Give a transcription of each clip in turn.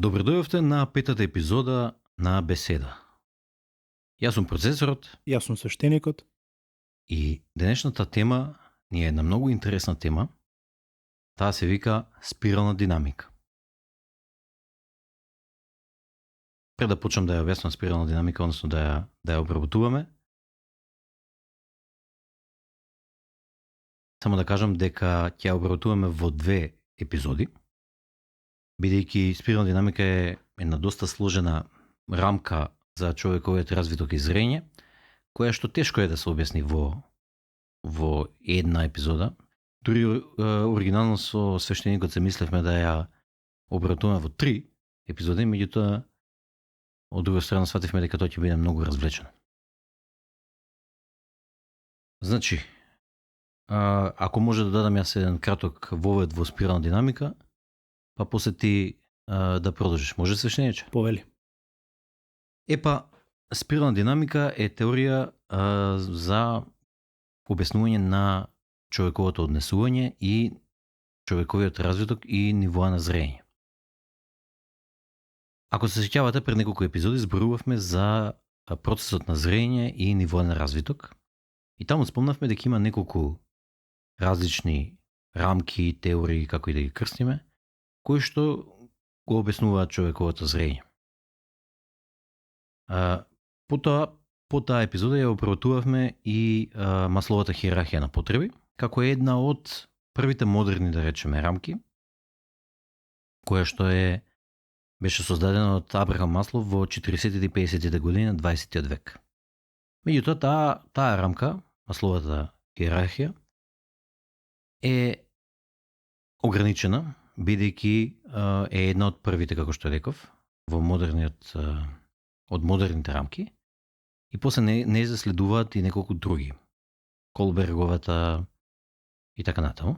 Добре дојавте на петата епизода на Беседа. Јас сум процесорот Јас сум свештеникот. и денешната тема ни е една многу интересна тема. Таа се вика спирална динамика. Пред да почнам да ја објаснам спирална динамика, односно да ја обработуваме, само да кажам дека ќе ја обработуваме во две епизоди, бидејќи спирална динамика е една доста сложена рамка за човековиот развиток и зрење, која што тешко е да се објасни во една епизода. Дури оригинално со свештеникот се мислевме да ја обработуваме во 3 епизоди, меѓутоа од друга страна свативме дека тоа ќе биде многу развлечено. Значи, ако може да дадам јас еден краток вовед во спирална динамика, па после ти да продолжиш. Може, свештениче? Повели. Епа, спирална динамика е теорија за објаснување на човековото однесување и човековиот развиток и нивоа на зрење. Ако се сеќавате, пред неколку епизоди зборувавме за процесот на зрење и нивоа на развиток. И таму спомнавме дека има неколку различни рамки, теории, како и да ги крстиме, кои што го објаснуваат човековото зрење. По таа епизода ја обработувавме и Масловата хиерархија на потреби, како една од првите модерни, да речеме, рамки, која што беше создадена од Абрахам Маслов во 40-тите и 50-тите години на 20-тиот век. Меѓутоа, таа рамка, Масловата хиерархија, е ограничена, бидејќи е една од првите, како што реков, во од модерните рамки, и после не заследуваат и неколку други. Колберговата и така натаму.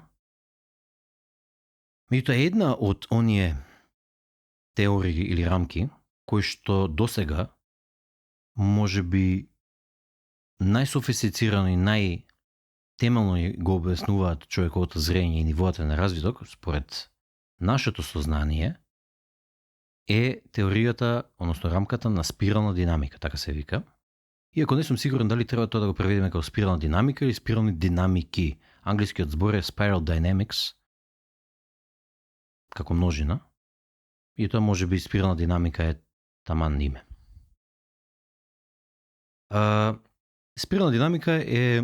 Меѓутоа, една од оние теории или рамки, кои што досега може би најсофистицирано и најтемелно го објаснуваат човековото зрење и нивоата на развиток, според нашето сознание, е теоријата, односно рамката на спирална динамика, така се вика. Иако не сум сигурен дали треба тоа да го преведеме како спирална динамика или спирални динамики. Англискиот збор е spiral dynamics, како множина. И тоа може би спирална динамика е таман име. Спирална динамика е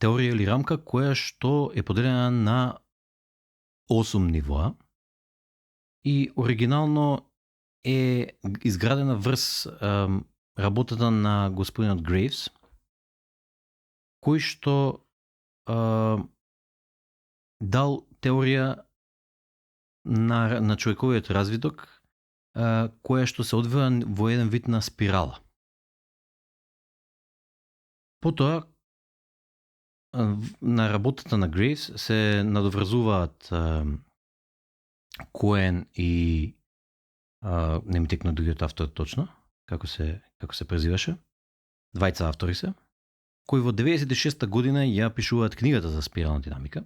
теорија или рамка која што е поделена на 8 нивоа и оригинално е изградена врз работата на господинот Грейвс, кој што дал теорија на човековиот развиток, која што се одвива во еден вид на спирала. Потоа, на работата на Грейвс се надоврзуваат Коен и не ми текна другиот автор точно, како се презиваше. Двајца автори се, кои во 96-та година ја пишуваат книгата за спирална динамика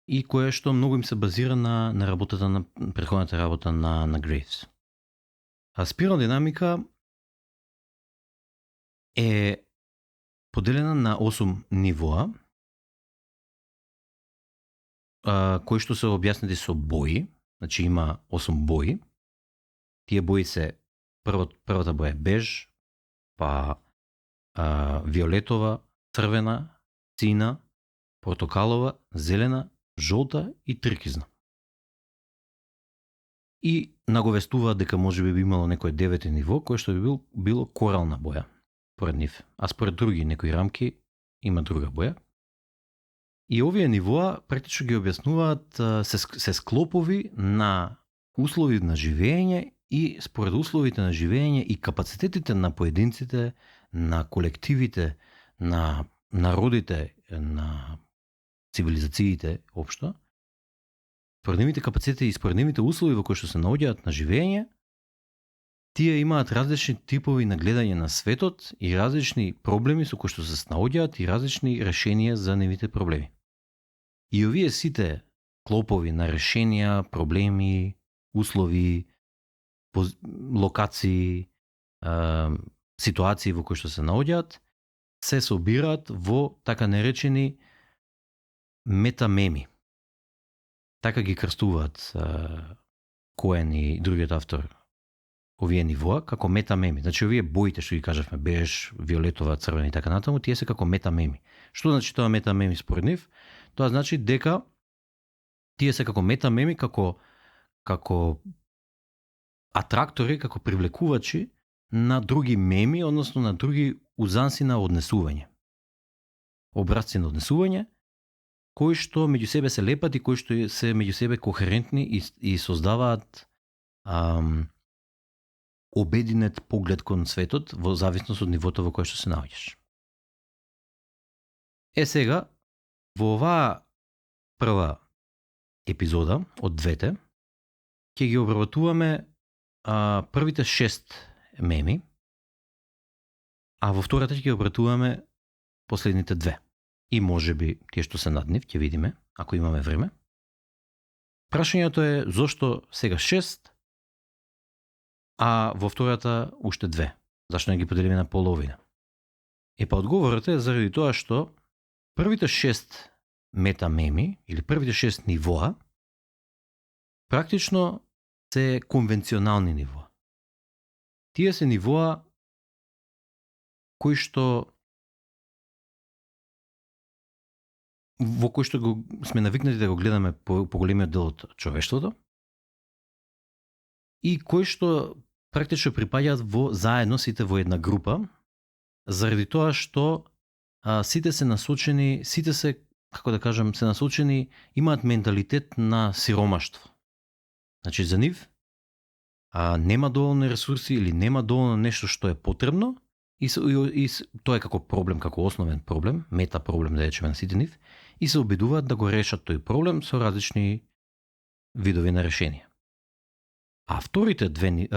и која што многу им се базира на работата на претходната работа на Грейвс. А спирална динамика е поделена на 8 нивоа, кои што се објаснети со бои. Значи има 8 бои. Тие бои се првата боја е беж, па виолетова, црвена, сина, портокалова, зелена, жолта и туркизна. И наговестуваат дека можеби би имало некој 9 ниво, кој што би било корална боја поред нив. А според други некои рамки има друга боја. И овие нивоа практично ги објаснуваат се склопови на услови на живење и според условите на живење и капацитетите на поединците, на колективите, на народите, на цивилизациите општо, според нивните капацитети и според нивните услови во кои што се наоѓаат на живење, тие имаат различни типови на гледање на светот и различни проблеми со кои што се наоѓаат и различни решенија за нивните проблеми. И овие сите клопови на решенија, проблеми, услови, локации, ситуации во кои што се наоѓаат, се собираат во така наречени метамеми. Така ги крстуваат Коен и другиот автор овие нивоа како метамеми. Значи овие боите што ги кажавме, беж, виолетова, црвена и така натаму, тие се како метамеми. Што значи тоа метамеми според нив? Тоа значи дека тие се како метамеми, како атрактори, како привлекувачи на други меми, односно на други узанси на однесување. Образци на однесување, кои што меѓу себе се лепат и кои што се меѓу себе кохерентни и создаваат обединет поглед кон светот во зависност од нивото во кое што се наоѓаш. Сега, во оваа прва епизода од двете, ќе ги обработуваме првите 6 меми, а во втората ќе ги обработуваме последните 2. И можеби тие што се над нив, ќе видиме, ако имаме време. Прашањето е зошто сега 6, а во втората уште 2. Зашто не ги поделиме на половина? Па одговорот е заради тоа што првите 6 метамеми или првите 6 нивоа практично се конвенционални нивоа. Тие се нивоа кои што во кои што сме навикнати да го гледаме по големиот дел од човештвото и кои што практично припаѓаат во заедно сите во една група, заради тоа што сите се насочени, како да кажам, се насочени, имаат менталитет на сиромаштво. Значи за нив нема доволно ресурси или нема доволно нешто што е потребно и тоа е како проблем, како основен проблем, мета проблем да речеме на сите нив, и се обидуваат да го решат тој проблем со различни видови на решенија. А вторите две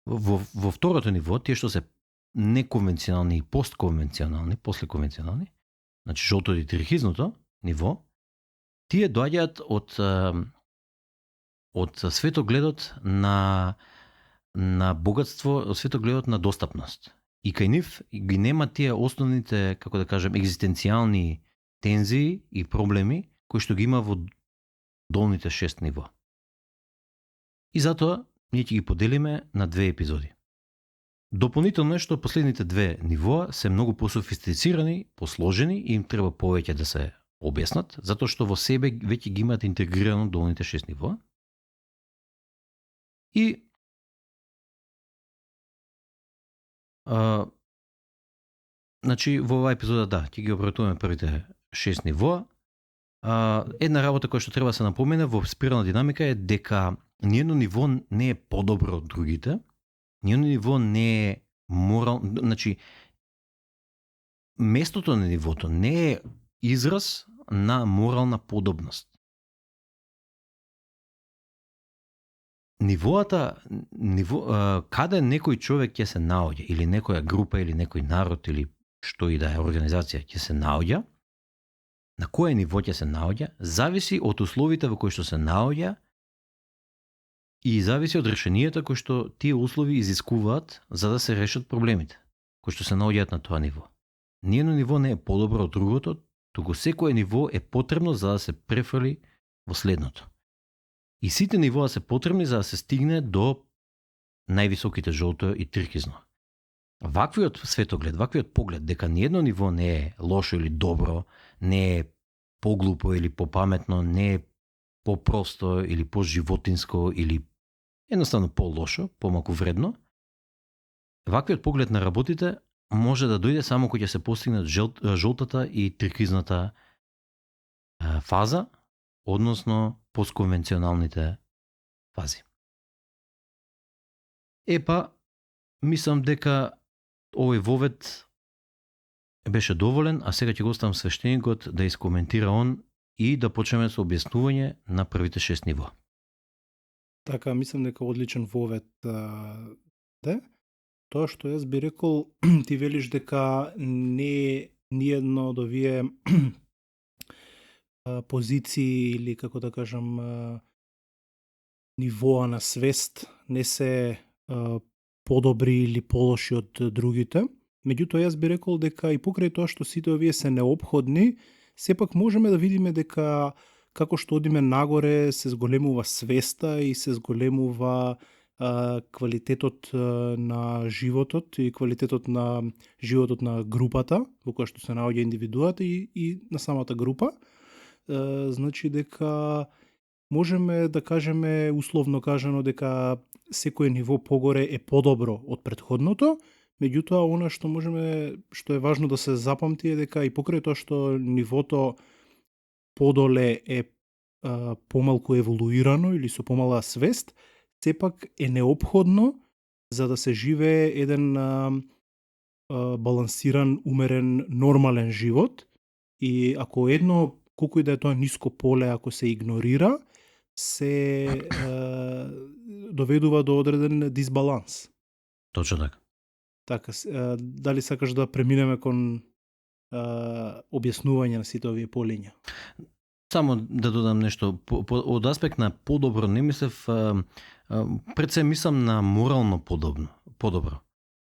во второто ниво, тие што се неконвенционални и постконвенционални, послеконвенционални, значи жолтото и трихизното ниво, тие доаѓаат од светогледот на богатство, од светогледот на достапност. И кај нив ги нема тие основните, како да кажем, екзистенцијални тензии и проблеми кои што ги има во долните 6 ниво. И затоа ние ќе ги поделиме на 2 епизоди. Дополнително е што последните 2 нивоа се многу пософистицирани, посложени и им треба повеќе да се објаснат, затоа што во себе веќе ги имаат интегрирано долните 6 нивоа. И значи во оваа епизода ќе ги обработуваме првите 6 нивоа. Една работа која што треба да се напомене во спирална динамика е дека ниедно ниво не е подобро од другите, ниедно ниво не е морално, значи местото на нивото не е израз на морална подобност. Каде некој човек ќе се наоѓа, или некоја група, или некој народ, или што и да е организација ќе се наоѓа, на кое ниво ќе се наоѓа, зависи од условите во кои што се наоѓа и зависи од решенијата кои што тие услови изискуваат за да се решат проблемите кои што се наоѓаат на тоа ниво. Ниедно ниво не е подобро од другото, туку секое ниво е потребно за да се префрли во следното. И сите нивоа се потребни за да се стигне до највисоките жолто и туркизно. Ваквиот светоглед, ваквиот поглед дека ниедно ниво не е лошо или добро, не е поглупо или попаметно, не е попросто или поживотинско или едноставно полошо, помалку вредно, ваквиот поглед на работите може да дојде само кога ќе се постигнат жолтата и туркизната фаза, односно постконвенционалните фази. Мислам дека овој вовед беше доволен, а сега ќе го оставам свештеникот да искоментира он и да почнеме со објаснување на првите 6 нива. Така, мислам дека одличен вовед Тоа што јас би рекол, ти велиш дека не ниедно од овие позиции или, како да кажам, нивоа на свест не се подобри или полоши од другите. Меѓутоа, јас би рекол дека и покрај тоа што сите овие се неопходни, сепак можеме да видиме дека како што одиме нагоре се зголемува свеста и се зголемува квалитетот на животот и квалитетот на животот на групата во која што се наоѓа индивидуата и на самата група. Значи дека можеме да кажеме, условно кажано, дека секое ниво погоре е подобро од претходното, меѓутоа она што што е важно да се запамти е дека и покрај тоа што нивото подоле е помалку еволуирано или со помала свест, сепак е неопходно за да се живее еден балансиран, умерен, нормален живот. И ако едно, колку и да е тоа ниско поле, ако се игнорира, се доведува до одреден дисбаланс. Точно така. Така, дали сакаш да преминеме кон објаснување на сите овие полиња? Само да додам нешто. Од аспект на подобро, не мислев, пред се мислам на морално подобро.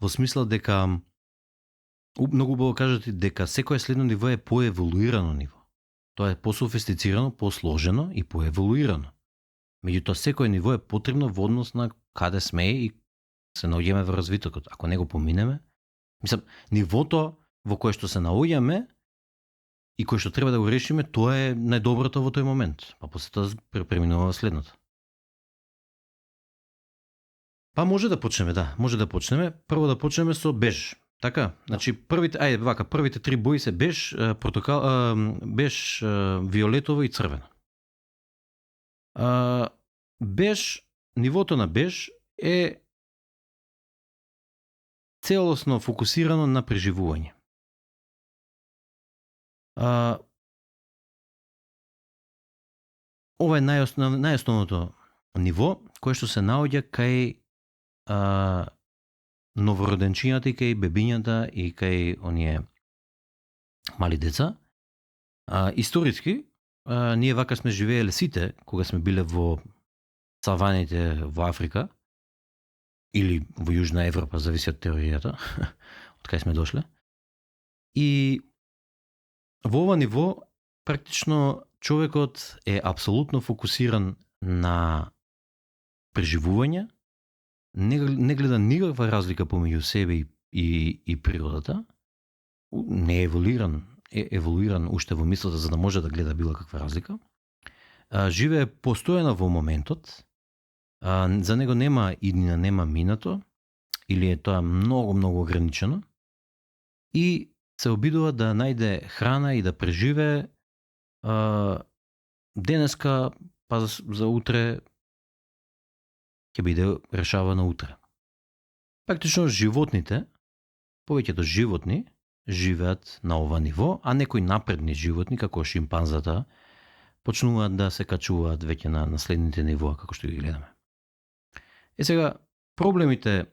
Во смисла дека, многу убаво кажете дека секое следно ниво е поеволуирано ниво. Тоа е пософистицирано, посложено и поеволуирано. Меѓутоа, секое ниво е потребно во однос на каде сме и се наоѓаме во развитокот. Ако не го поминеме, мислам, нивото во кое што се наоѓаме и кој што треба да го решиме, тоа е најдоброто во тој момент. Па после тоа преминува следното. Па може да почнеме, да. Може да почнеме. Прво да почнеме со беж. Така? Значи, првите три бои се беж, беж, виолетово и црвено. Беж, нивото на беж е целосно фокусирано на преживување. Ова е најосновното ниво кое што се наоѓа кај новороденчињата и кај бебињата и кај оние мали деца. Историски, ние вака сме живееле сите кога сме биле во саваните во Африка или во Јужна Европа, зависи од теоријата, од кај сме дошле. И во ова ниво практично човекот е апсолутно фокусиран на преживување, не гледа никаква разлика помеѓу себе и природата, не е еволуиран уште во мислата за да може да гледа било каква разлика. Живее постојано во моментот, за него нема иднина, нема минато, или е тоа многу ограничено, и се обидува да најде храна и да преживее денеска, па за утре ќе биде решавано утре. Практично животните, повеќето животни живеат на ова ниво, а некои напредни животни, како шимпанзата, почнуваат да се качуваат веќе на следните нивоа, како што ги гледаме. Сега, проблемите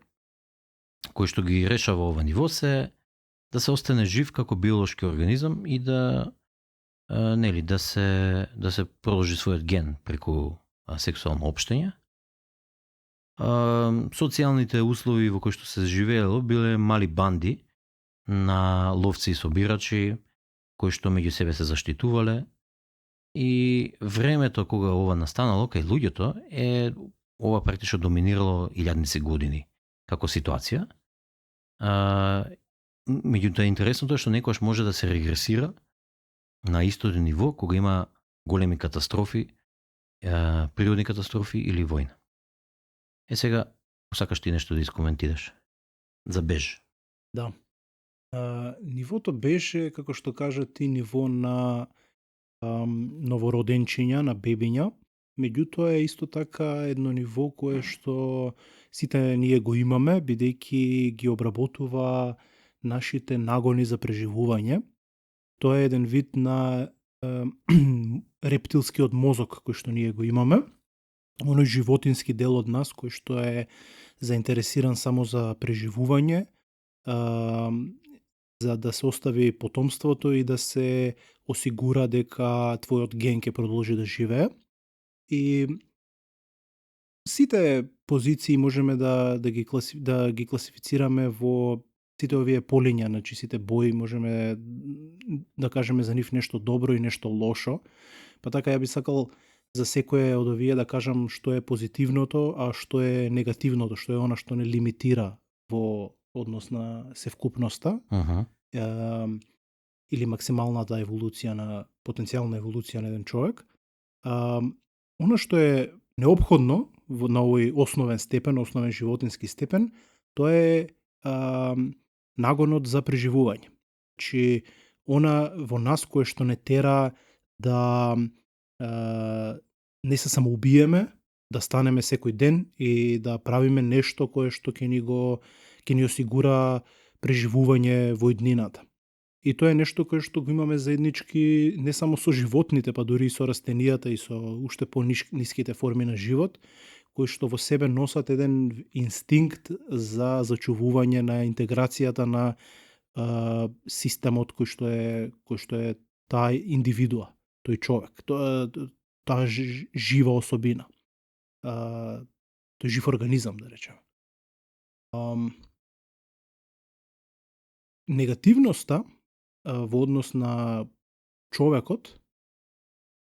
кои што ги решава ова ниво се да се остане жив како биолошки организам и да се продолжи својот ген преку сексуално општење. Социјалните услови во кои што се живеело биле мали банди на ловци и собирачи, кои што меѓу себе се заштитувале, и времето кога ова настанало кај луѓето е ова практично доминирало илјадници години како ситуација. Меѓутоа интересното е што некојаш може да се регресира на истото ниво кога има големи катастрофи, природни катастрофи или војна. Сега, сакаш ти нешто да искоментираш за беж? Да. Нивото беше, како што кажа ти, ниво на новороденчиња, на бебиња, меѓутоа е исто така едно ниво кое што сите ние го имаме, бидејќи ги обработува нашите нагони за преживување. Тоа е еден вид на рептилскиот мозок кој што ние го имаме, оној животински дел од нас кој што е заинтересиран само за преживување, за да се остави потомството и да се осигура дека твојот ген ќе продолжи да живее. И Сите позиции можеме да ги класифицираме во сите овие полиња, значи сите бои можеме да кажеме за нив нешто добро и нешто лошо. Па така ја би сакал за секое од овие да кажам што е позитивното, а што е негативното, што е она што не лимитира во однос на севкупноста. Или максималната еволуција на потенцијална еволуција на еден човек. Она што е неопходно на овој основен степен, основен животински степен, тоа е нагонот за преживување. Значи, она во нас кое што не тера да не се самоубиеме, да станеме секој ден и да правиме нешто кое што ќе ни осигура преживување во иднината. И тоа е нешто кое што го имаме заеднички не само со животните, па дури и со растенијата и со уште по-ниските форми на живот, кои што во себе носат еден инстинкт за зачувување на интеграцијата на системот кој што е таа индивидуа, тој човек, таа жива особина, тој жив организам, да речеме. Негативноста во однос на човекот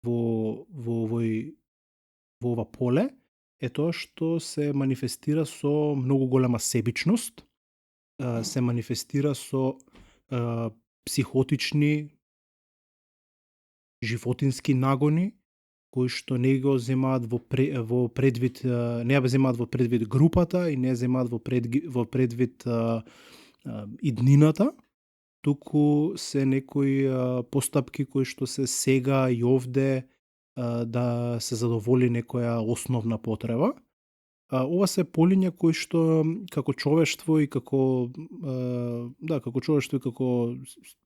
во ова поле е тоа што се манифестира со многу голема себичност, се манифестира со психотични животински нагони кои што не го земаат во предвид, не ја земаат во предвид групата и не ја земаат во предвид иднината, туку се некои постапки кои што се сега и овде да се задоволи некоја основна потреба. Ова се полиња кои што како човештво и како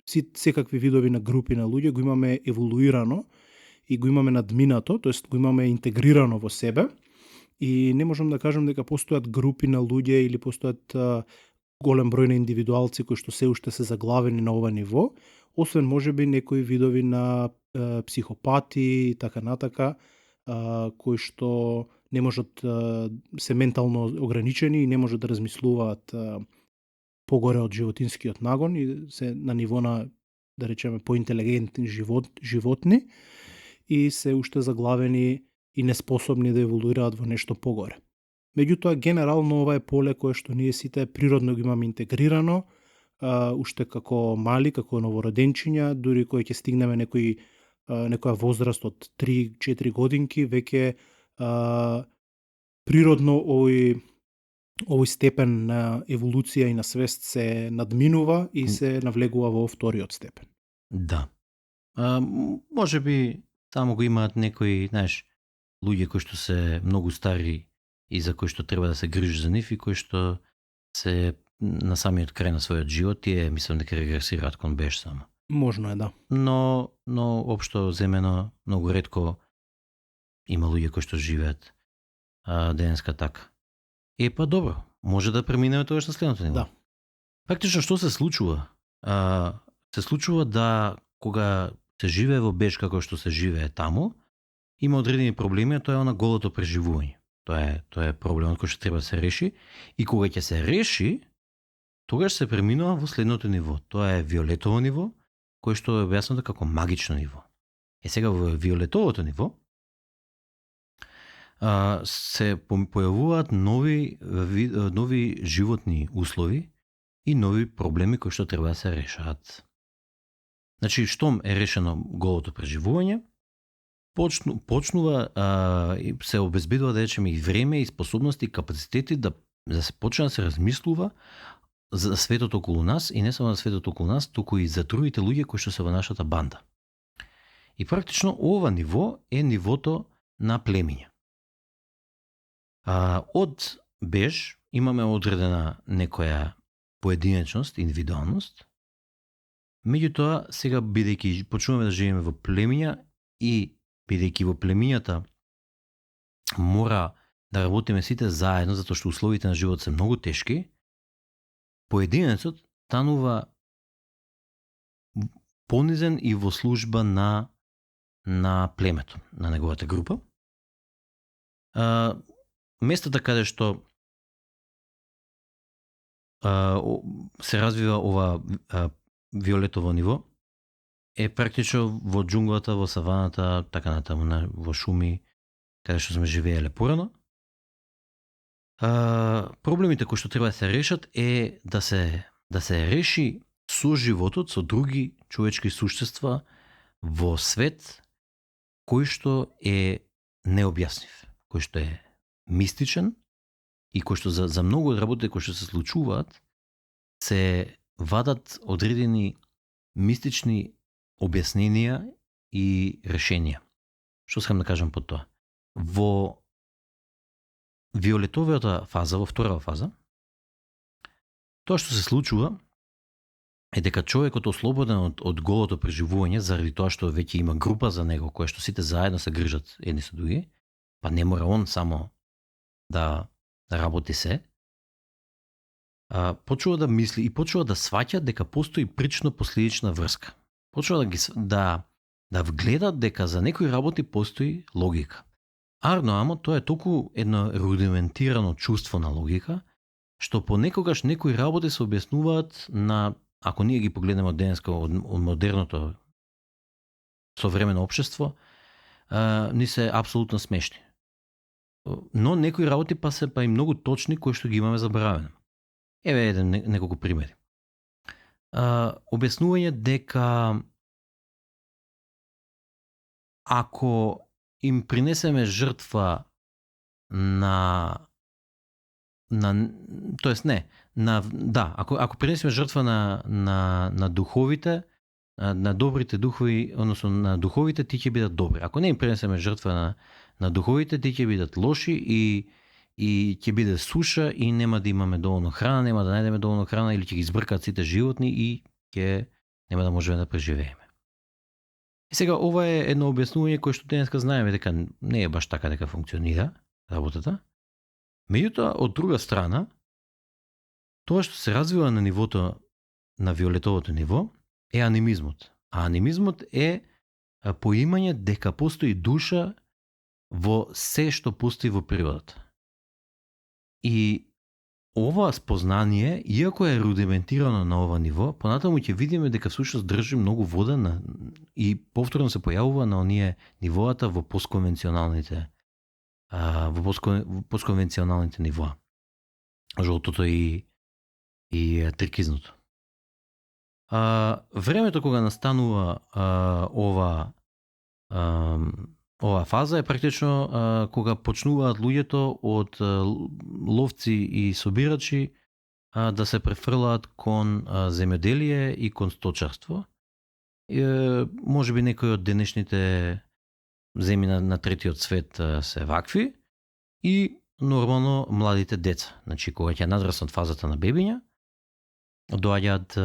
секакви видови на групи на луѓе го имаме еволуирано и го имаме надминато, тоест го имаме интегрирано во себе и не можам да кажам дека постојат групи на луѓе или постојат голем број на индивидуалци кои што се уште се заглавени на ова ниво, освен можеби некои видови на психопати и така натака, кои што не можат се ментално ограничени и не можат да размислуваат погоре од животинскиот нагон и се на ниво на, да речеме, поинтелигентни животни и се уште заглавени и неспособни да еволуираат во нешто погоре. Меѓутоа, генерално ова е поле кое што ние сите природно го имаме интегрирано, уште како мали, како новороденчиња, дури кој ќе стигнеме некоја возраст од 3-4 годинки, веќе природно овој степен на еволуција и на свест се надминува и се навлегува во вториот степен. Да. Може би таму го имаат некои, знаеш, луѓе кои што се многу стари и за кои што треба да се грижи за нив и кои што се на самиот крај на својот живот, тие мислам дека регресираат кон беш само. Можно е, да. Но општо земено многу ретко има луѓе кои што живеат денеска така. Па добро, може да преминеме тогаш на следното ниво. Да. Практично што се случува? Се случува да кога се живее во беш како што се живее таму, има одредени проблеми, а тоа е она голото преживување. Тоа е проблемот кој што треба да се реши и кога ќе се реши, тогаш се преминува во следното ниво. Тоа е виолетово ниво, кој што е објаснато како магично ниво. Сега во виолетовото ниво се појавуваат нови животни услови и нови проблеми кои што треба да се решаат. Значи, штом е решено голото преживување, почнува се обезбедува, да речеме, и време, и способности, и капацитети да се почне да се размислува за светот околу нас и не само за светот околу нас, туку и за другите луѓе кои што се во нашата банда. И практично ова ниво е нивото на племиња. Од беж имаме одредена некоја поединечност, индивидуалност. Меѓутоа, сега бидејќи почнуваме да живееме во племиња и бидејќи во племињата мора да работиме сите заедно затоа што условите на живот се многу тешки, поединецот станува понизен и во служба на племето, на неговата група. местата каде што се развива ова виолетово ниво е практично во џунглата, во саваната, така натаму, во шуми, каде што сме живееле порано. Проблемите кои што треба да се решат е да се реши соживотот со други човечки суштества во свет кој што е необјаснив, кој што е мистичен и кој што за многу од работите кои што се случуваат се вадат одредени мистични објасненија и решенија. Што сакам да кажам под тоа? Во виолетовата фаза, во вторава фаза, тоа што се случува е дека човекот ослободен од голото преживување заради тоа што веќе има група за него која што сите заедно се грижат едни со други, па не мора он само да работи се, почува да мисли и почува да сваќа дека постои прично-последична врска. Почува да вгледа дека за некои работи постои логика. Ама тоа е толку едно рудиментирано чувство на логика, што понекогаш некои работи се објаснуваат на, ако ние ги погледнеме од денеска, од модерното современо општество, ни се апсолутно смешни. Но некои работи па и многу точни кои што ги имаме заборавено. Еве неколку примери. Објаснување дека ако им принесеме жртва ако принесеме жртва на духовите, на добрите духови, односно на духовите, ти ќе бидат добри. Ако не им принесеме жртва на духовите, ти ќе бидат лоши и ќе биде суша и нема да имаме доволно храна, нема да најдеме доволно храна или ќе ги избркаат сите животни и нема да можеме да преживееме. И сега ова е едно објаснување кое што денеска знаеме дека не е баш така дека функционира работата. Меѓутоа, од друга страна, тоа што се развива на нивото на виолетовото ниво е анимизмот. А анимизмот е поимање дека постои душа во се што постои во природата. И ова спознание, иако е рудиментирано на ова ниво, понатаму ќе видиме дека всушност држи многу вода и повторно се појавува на оние нивоата во постконвенционалните нивоа. Жолтото и трикизното. Времето кога настанува ова фаза е практично кога почнуваат луѓето од ловци и собирачи да се префрлаат кон земјоделие и кон сточарство. Може би некои од денешните земји на третиот свет се вакви и нормално младите деца, значи кога ќе надраснат фазата на бебиња, доаѓаат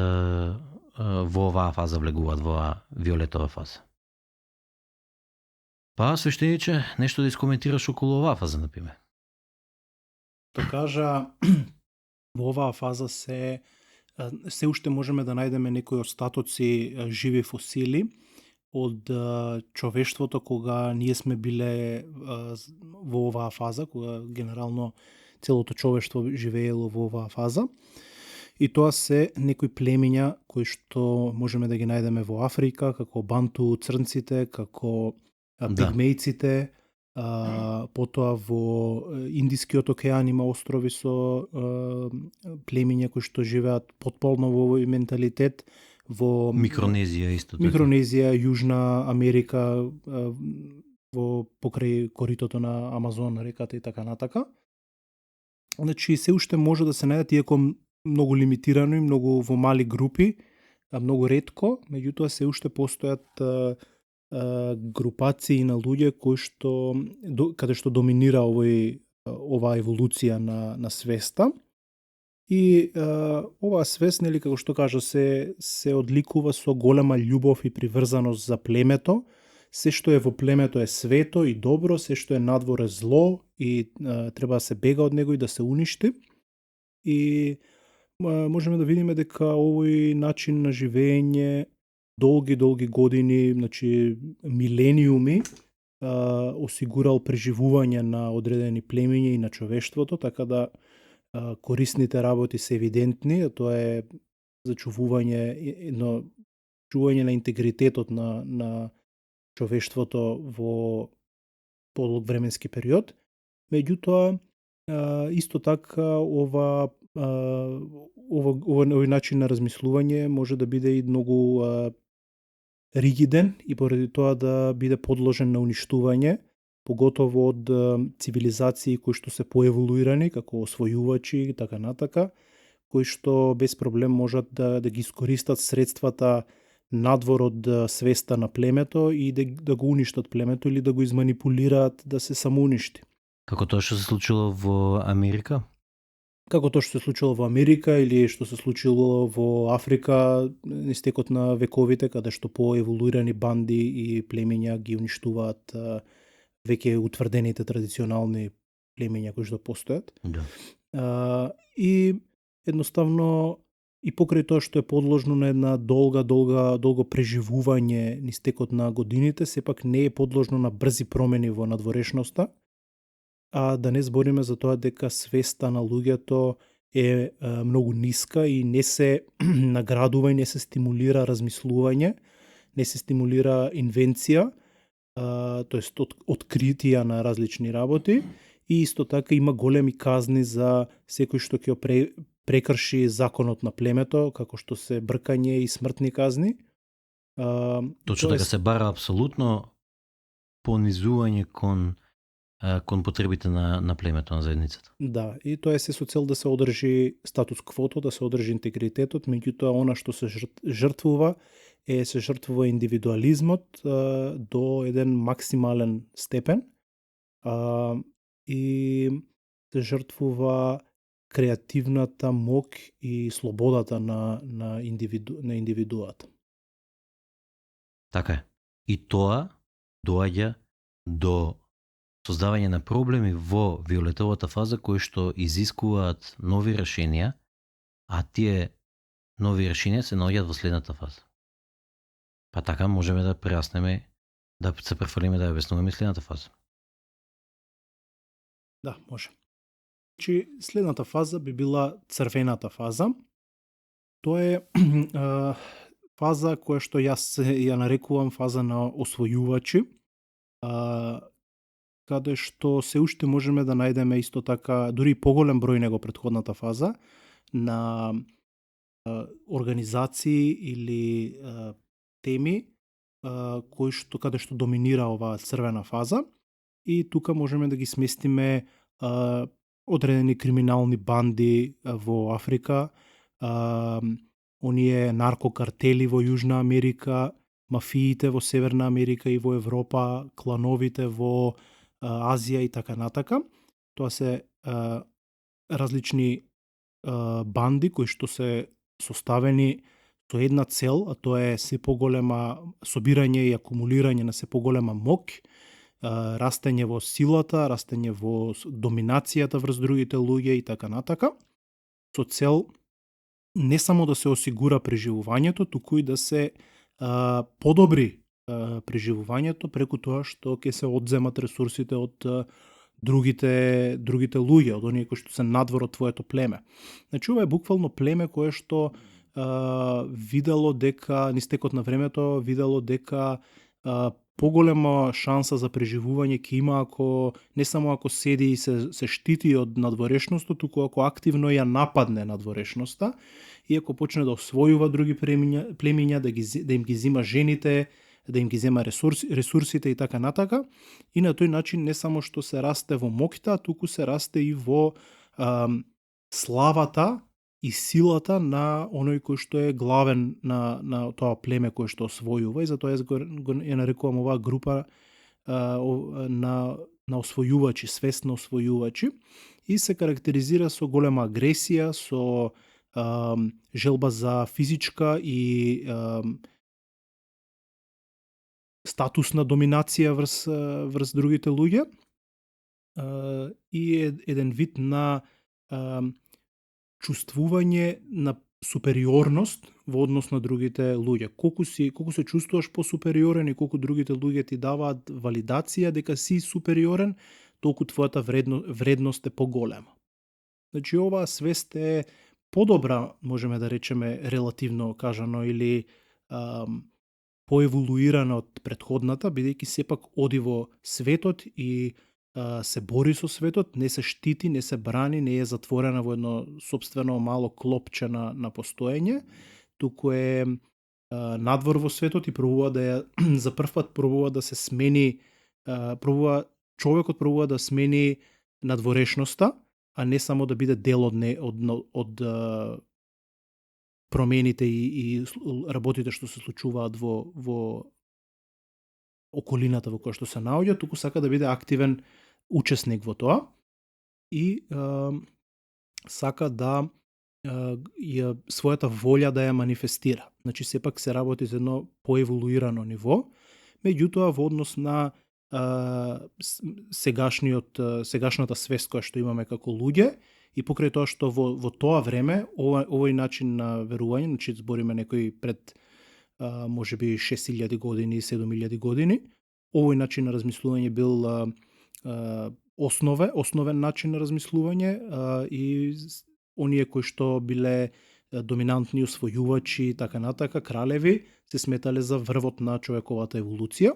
во оваа фаза, влегуваат во оваа виолетова фаза. Па, свештениче, нешто да искоментираш околу оваа фаза, например? Да кажа, во оваа фаза се уште можеме да најдеме некои остатоци живи фосили од човештвото кога ние сме биле во оваа фаза, кога генерално целото човештво живеело во оваа фаза. И тоа се некои племиња кои што можеме да ги најдеме во Африка, како банту црнците, како пигмејците, потоа во Индискиот океан има острови со племиња кои што живеат потполно во овој менталитет, во Микронезија исто така. Микронезија, Јужна Америка, во покрај коритото на Амазон реката и така натака. Значи се уште може да се најдат, иако многу лимитирано и многу во мали групи, многу ретко, меѓутоа се уште постојат групации на луѓе кои што каде што доминира оваа еволуција на свеста. И оваа свест, нели, како што кажа, се одликува со голема љубов и приврзаност за племето. Се што е во племето е свето и добро, се што е надвор е зло и треба да се бега од него и да се уништи. И можеме да видиме дека овој начин на живење долги години, значи милениуми, осигурал преживување на одредени племиња и на човештвото, така да корисните работи се евидентни, а тоа е зачувување чување на интегритетот на човештвото во подолг временски период. Меѓутоа, исто така овој начин на размислување може да биде и многу ригиден и поради тоа да биде подложен на уништување, поготово од цивилизации кои што се поеволуирани, како освојувачи и така натака, кои што без проблем можат да ги искористат средствата надвор од свеста на племето и да го уништат племето или да го изманипулираат да се самоуништи. Како тоа што се случило во Америка? Како тоа што се случило во Америка или што се случило во Африка истекот на вековите, каде што поеволуирани банди и племиња ги уништуваат веќе утврдените традиционални племиња кои што постојат. Да. И едноставно и покрај тоа што е подложно на една долго преживување низ текот на годините, сепак не е подложно на брзи промени во надворешноста, а да не збориме за тоа дека свеста на луѓето е многу ниска и не се наградува и не се стимулира размислување, не се стимулира инвенција, тоест откритија на различни работи и исто така има големи казни за секој што ќе прекрши законот на племето, како што се бркање и смртни казни. Точно така се бара апсолутно понизување кон потребите на племето, на заедницата. Да, и тоа е се со цел да се одржи статус квото, да се одржи интегритетот, меѓутоа она што се жртвува се жртвува индивидуализмот до еден максимален степен и се жртвува креативната мок и слободата на индивидуата. Така е. И тоа доаѓа до создавање на проблеми во виолетовата фаза кои што изискуваат нови решенија, а тие нови решенија се наоѓаат во следната фаза. Па така можеме да прераснеме, да се префрлиме да ја обяснуваме следната фаза. Да, може. Значи, следната фаза би била црвената фаза. Тоа е фаза која што јас ја нарекувам фаза на освојувачи, каде што се уште можеме да најдеме исто така дури поголем број него претходната фаза на организации или теми кои што каде што доминира оваа црвена фаза и тука можеме да ги сместиме одредени криминални банди во Африка, оние наркокартели во Јужна Америка, мафиите во Северна Америка и во Европа, клановите во Азија и така натака. Тоа се различни банди кои што се составени со една цел, а тоа е се поголема собирање и акумулирање на се поголема мок, растење во силата, растење во доминацијата врз другите луѓе и така натака, со цел не само да се осигура преживувањето, туку и да се подобри преживувањето преку тоа што ќе се одземат ресурсите од другите луѓе, од оние кои што се надвор од твоето племе. Значи, ова е буквално племе кое што видело дека, низ текот на времето, видело дека поголема шанса за преживување ќе има ако не само ако седи и се штити од надворешноста, туку ако активно ја нападне надворешноста и ако почне да освојува други племиња, да им ги зима жените, да им ги зема ресурсите и така натака. И на тој начин не само што се расте во мокта, туку се расте и во славата и силата на оној кој што е главен на тоа племе кој што освојува и затоа ја нарекувам оваа група на освојувачи, свесно освојувачи и се карактеризира со голема агресија, со желба за физичка и статусна доминација врз другите луѓе и еден вид на чувствување на супериорност во однос на другите луѓе. Колку се чувствуваш посупериорен и колку другите луѓе ти даваат валидација дека си супериорен, толку твојата вредност е поголема. Значи, оваа свест е подобра, можеме да речеме, релативно кажано, или поеволуирана од предходната, бидејќи сепак оди во светот и се бори со светот, не се штити, не се брани, не е затворена во едно собствено мало клопче на постоење, туку е надвор во светот и пробува да ја, за прв пат пробува да се смени, човекот пробува да смени надворешноста, а не само да биде дел од промените и работите што се случуваат во околината во која што се наоѓа, туку сака да биде активен учесник во тоа и сака да својата волја да ја манифестира. Значи, сепак се работи за едно поеволуирано ниво, меѓутоа во однос на сегашната свест која што имаме како луѓе, и покрај тоа што во тоа време, овој начин на верување, значи збориме некои пред можеби 6000 години, 7000 години, овој начин на размислување бил основен начин на размислување и оние кои што биле доминантни освојувачи и така натака, кралеви, се сметале за врвот на човековата еволуција.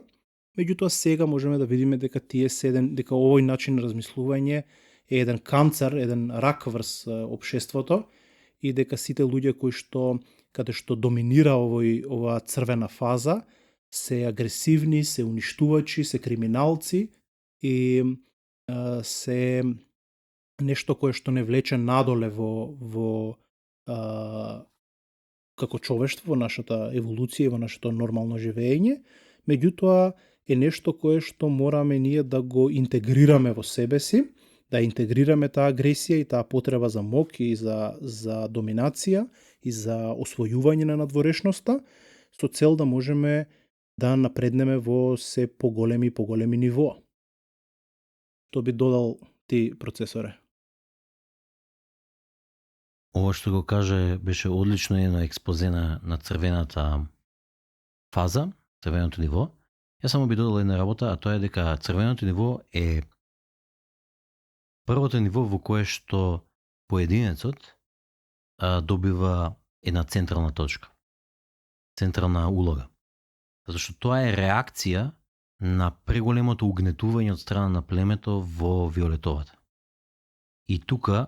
Меѓутоа сега можеме да видиме дека дека овој начин на размислување е еден канцер, еден рак врз општеството и дека сите луѓе кои што каде што доминира оваа црвена фаза се агресивни, се уништувачи, се криминалци и се нешто кое што не влече надоле во како човештво, во нашата еволуција и во нашето нормално живење, меѓутоа е нешто кое што мораме ние да го интегрираме во себе си, да интегрираме таа агресија и таа потреба за мок и за доминација и за освојување на надворешноста, со цел да можеме да напреднеме во се поголеми и поголеми нивоа. Што би додал ти, процесоре? Ова што го каже беше одлично едно експозе на црвената фаза, црвеното ниво. Јас само би додал една работа, а тоа е дека црвеното ниво е првото ниво во кое што поединецот добива една централна точка, централна улога. Затоа што тоа е реакција на преголемото угнетување од страна на племето во виолетовата. И тука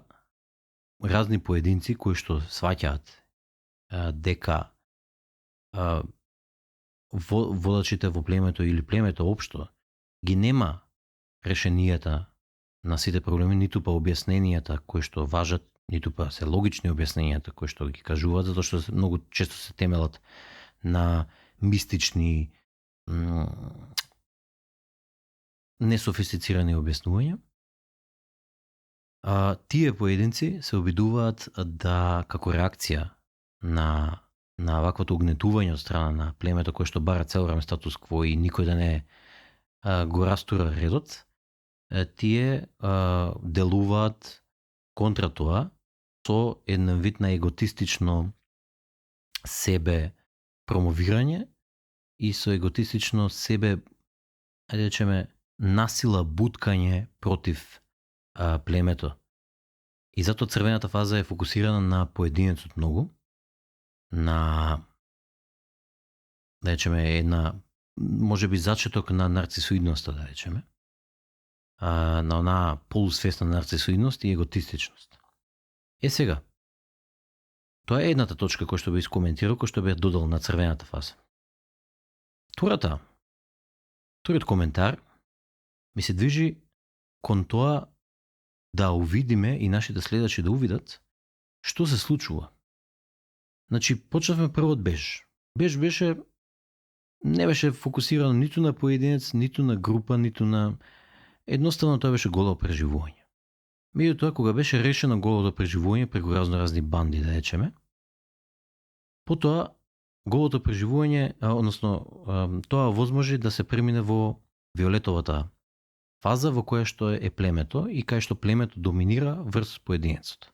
разни поединци кои што сваќаат дека водачите во племето или племето општо ги нема решенијата на сите проблеми, ниту па објасненијата кои што важат, ниту па се логични објасненијата кои што ги кажуваат, затоа што многу често се темелат на мистични несофистицирани објаснувања. Тие поединци се обидуваат да, како реакција на ваквото угнетување од страна на племето кое што бара цел време статус кво и никој да не го растура редот, тие делуваат контра тоа со еден вид на еготистично себе промовирање и со еготистично себе, ајде да речеме, насила буткање против племето. И затоа црвената фаза е фокусирана на поединецот многу, на, да речеме, една можеби зачеток на нарцисоидноста, да речеме, на онаа полусвесна нарцисоидност и еготистичност. Сега, тоа е едната точка која што би искоментирал, која што би додал на црвената фаза. Вториот коментар ми се движи кон тоа да увидиме и нашите следачи да увидат што се случува. Значи, почнавме прво од Беж. Беж не беше фокусирано ниту на поединец, ниту на група, ниту на... Едноставно тоа беше голо преживување. Меѓутоа, кога беше решено голото преживување преку разни банди, да речеме, потоа голото преживување, односно тоа возможи да се премине во виолетовата фаза во која што е племето и кај што племето доминира врз поединецот.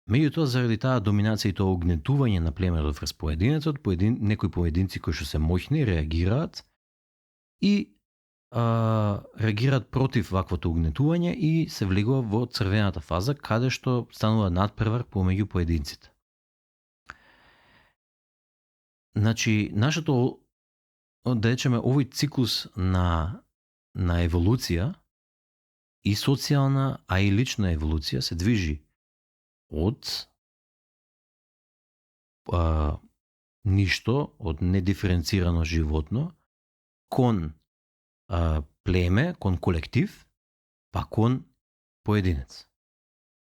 Меѓутоа, заради таа доминација и тоа огнетување на племето врз поединецот, некои поединци кои што се моќни реагираат и реагираат против ваквото угнетување и се влегува во црвената фаза, каде што станува надпревар помеѓу поединците. Значи, нашето, да речеме, овој циклус на еволуција и социјална, а и лична еволуција се движи од ништо, од недиференцирано животно, кон племе, кон колектив, па кон поединец.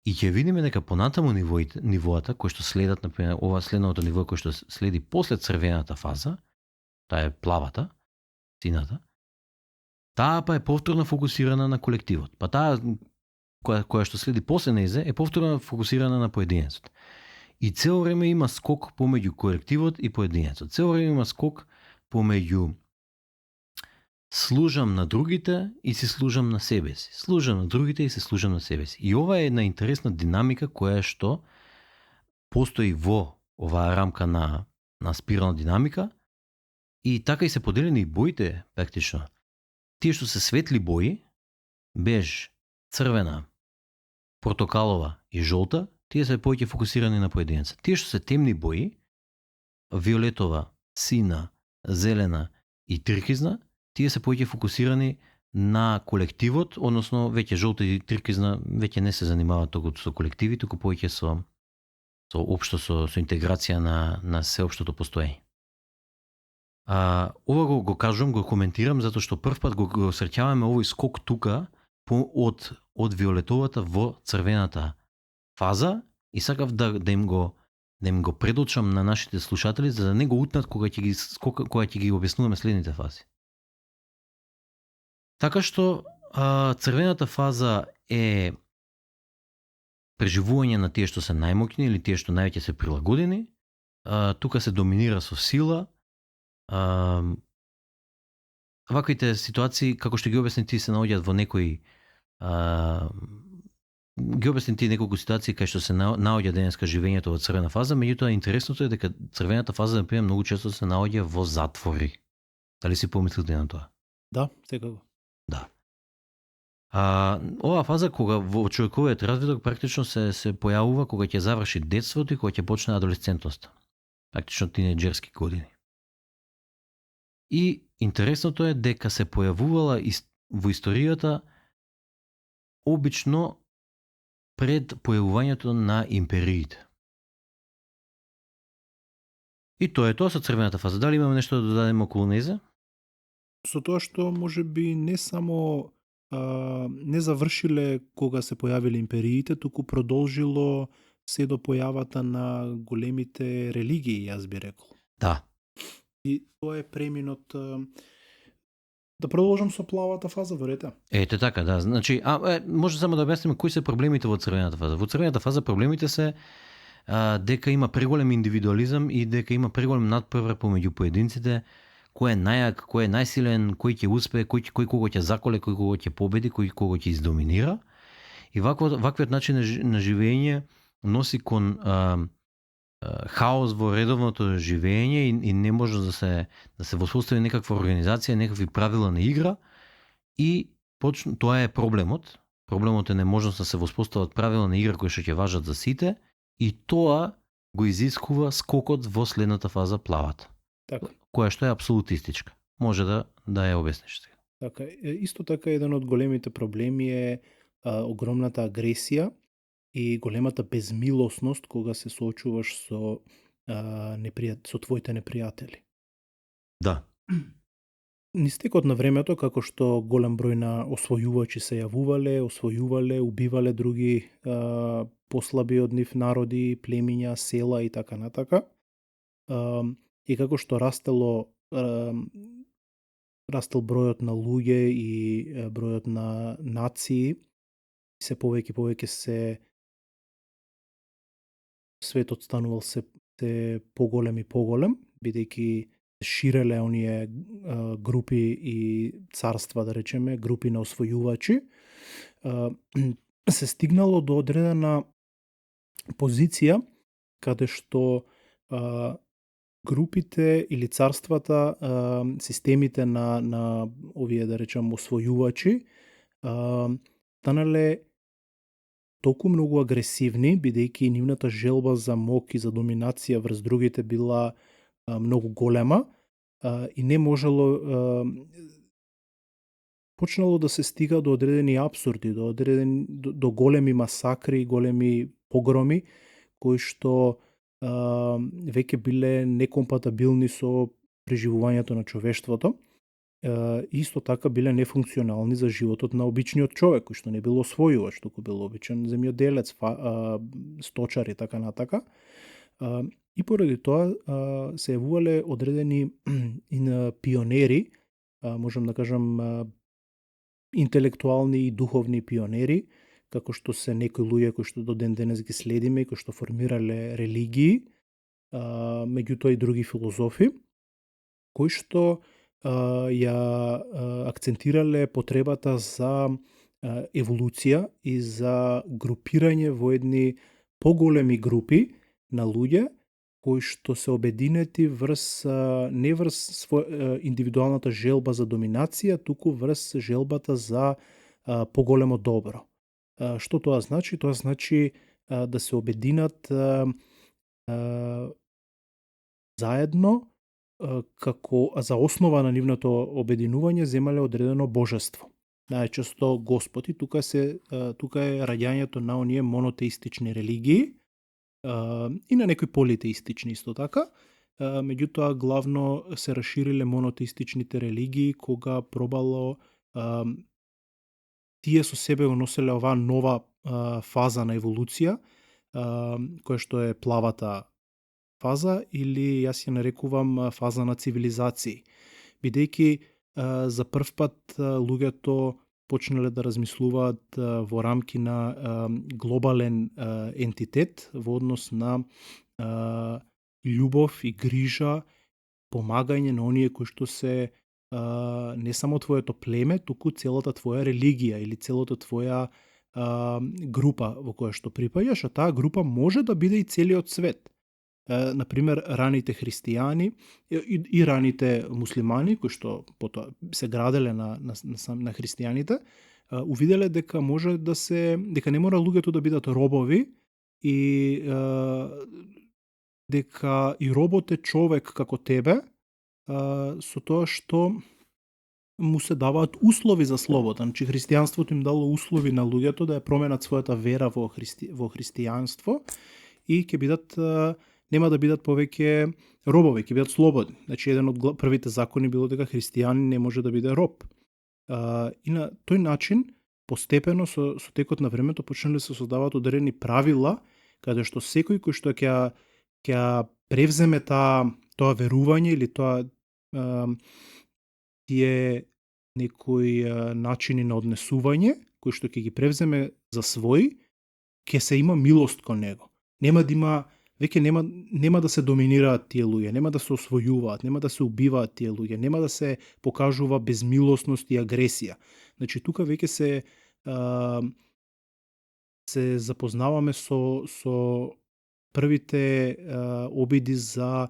И ќе видиме дека понатаму нивоата кои што следат, например, ова следното ниво кој што следи после црвената фаза, таа е плавата, сината, таа па е повторно фокусирана на колективот. Па таа која што следи после незе е повторно фокусирана на поединецот. И цело време има скок помеѓу колективот и поединецот. Цело време има скок помеѓу служам на другите и се служам на себе си. Служам на другите и се служам на себе си. И ова е една интересна динамика која што постои во оваа рамка на спирална динамика и така и се поделени и боите практично. Тие што се светли бои, беж, црвена, портокалова и жолта, тие се повеќе фокусирани на поединеца. Тие што се темни бои, виолетова, сина, зелена и туркизна, тие се повеќе фокусирани на колективот, односно веќе жолта и туркизна веќе не се занимаваат толку со колективи, туку повеќе со интеграција на сеопштото постоење. Ова го кажувам, го коментирам затоа што првпат го среќаваме овој скок тука од виолетовата во црвената фаза и сакав да им го предочам на нашите слушатели за да не го утнат кога ќе ги објаснуваме следните фази. Така што црвената фаза е преживување на тие што се најмоќни или тие што највеќе се прилагодени. Тука се доминира со сила. Ваквите ситуации, како што ги обясни ти, се наоѓаат во некои ги обясни ти неколку ситуации кај што се наоѓа денеска живењето во црвена фаза, меѓутоа интересното е дека црвената фаза например многу често се наоѓа во затвори. Дали си помислите на тоа? Да, секако. Да. Оваа фаза кога во човековиот развиток практично се појавува кога ќе заврши детството и кога ќе почне адолесцентноста. Практично тинеџерски години. И интересното е дека се појавувала во историјата обично пред појавувањето на империите. И тоа е тоа со црвената фаза. Дали имаме нешто да додадеме околу незе? Со тоа што може би не само не завршиле кога се појавиле империите, туку продолжило се до појавата на големите религии, јас би рекол. Да. И тоа е преминот. Да продолжам со плавата фаза, верете? Ете така, да. Значи, може само да објасниме кои се проблемите во црвената фаза. Во црвената фаза проблемите се дека има преголем индивидуализам и дека има преголем надпревар помеѓу поединците, кој е најак, кој е најсилен, кој ќе успее, кој кого ќе заколе, кој кого ќе победи, кој кого ќе издоминира. И ваквиот начин на живење носи кон хаос во редовното живење и не може да се воспостави некаква организација, некакви правила на игра и тоа е проблемот. Проблемот е неможност да се воспостават правила на игра кои што ќе важат за сите и тоа го изискува скокот во следната фаза, плавата. Така. Која што е апсолутистичка. Може да ја обясниш сега. Така, исто така еден од големите проблеми е огромната агресија и големата безмилосност кога се соочуваш со твоите непријатели. Да. Нистекот на времето, како што голем број на освојувачи се освојувале, убивале други послаби од нив народи, племиња, села и така натака. И како што растел бројот на луѓе и бројот на нации, се повеќе се светот станувал се поголем и поголем, бидејќи ширеле оние групи и царства, да речеме, групи на освојувачи, се стигнало до одредена позиција каде што групите или царствата, системите на овие, да речам, освојувачи, станале толку многу агресивни, бидејќи нивната желба за мок и за доминација врз другите била многу голема и не можело, почнало да се стига до одредени апсурди, до големи масакри, големи погроми, кои што веќе биле некомпатабилни со преживувањето на човештвото. Исто така биле нефункционални за животот на обичниот човек, кој што не бил освојувач, туку бил обичен земјоделец, сточар и така натака. И поради тоа се јавувале одредени пионери, можам да кажам интелектуални и духовни пионери, како што се некои луѓе кои што до ден денес ги следиме и кои што формирале религии, меѓутоа и други филозофи, кои што ја акцентирале потребата за еволуција и за групирање во едни поголеми групи на луѓе кои што се обединети не врз индивидуалната желба за доминација, туку врз желбата за поголемо добро. Што тоа значи? Тоа значи да се обединат заедно, како за основа на нивното обединување земале одредено божество. Најчесто Господ, и тука е раѓањето на оние монотеистични религии и на некои политеистични исто така. Меѓутоа главно се расшириле монотеистичните религии кога пробало тие со себе го носеле оваа нова фаза на еволуција, која што е плавата фаза, или јас ја нарекувам фаза на цивилизации, бидејќи за прв пат луѓето почнале да размислуваат во рамки на глобален ентитет во однос на љубов и грижа, помагање на оние кои што се не само твоето племе, туку целата твоја религија или целата твоја група во која што припаѓаш, а таа група може да биде и целиот свет. Например, раните христијани и раните муслимани, кои што потоа се граделе на христијаните, увиделе дека може дека не мора луѓето да бидат робови и дека и робот е човек како тебе, со тоа што му се даваат услови за слобода. Значи, христијанството им дало услови на луѓето да ја променат својата вера во христијанство и ќе бидат нема да бидат повеќе робови, ќе бидат слободни. Значи, еден од првите закони било дека христијанин не може да биде роб. И на тој начин, постепено, со текот на времето, почнале да се создаваат одредени правила, каде што секој кој што ќе превземе тоа верување или тие некои начини на однесување, кои што ќе ги превземе за свој, ќе се има милост кон него. Веќе нема да се доминираат тие луѓе, нема да се освојуваат, нема да се убиваат тие луѓе, нема да се покажува безмилосност и агресија. Значи, тука веќе се запознаваме со првите обиди за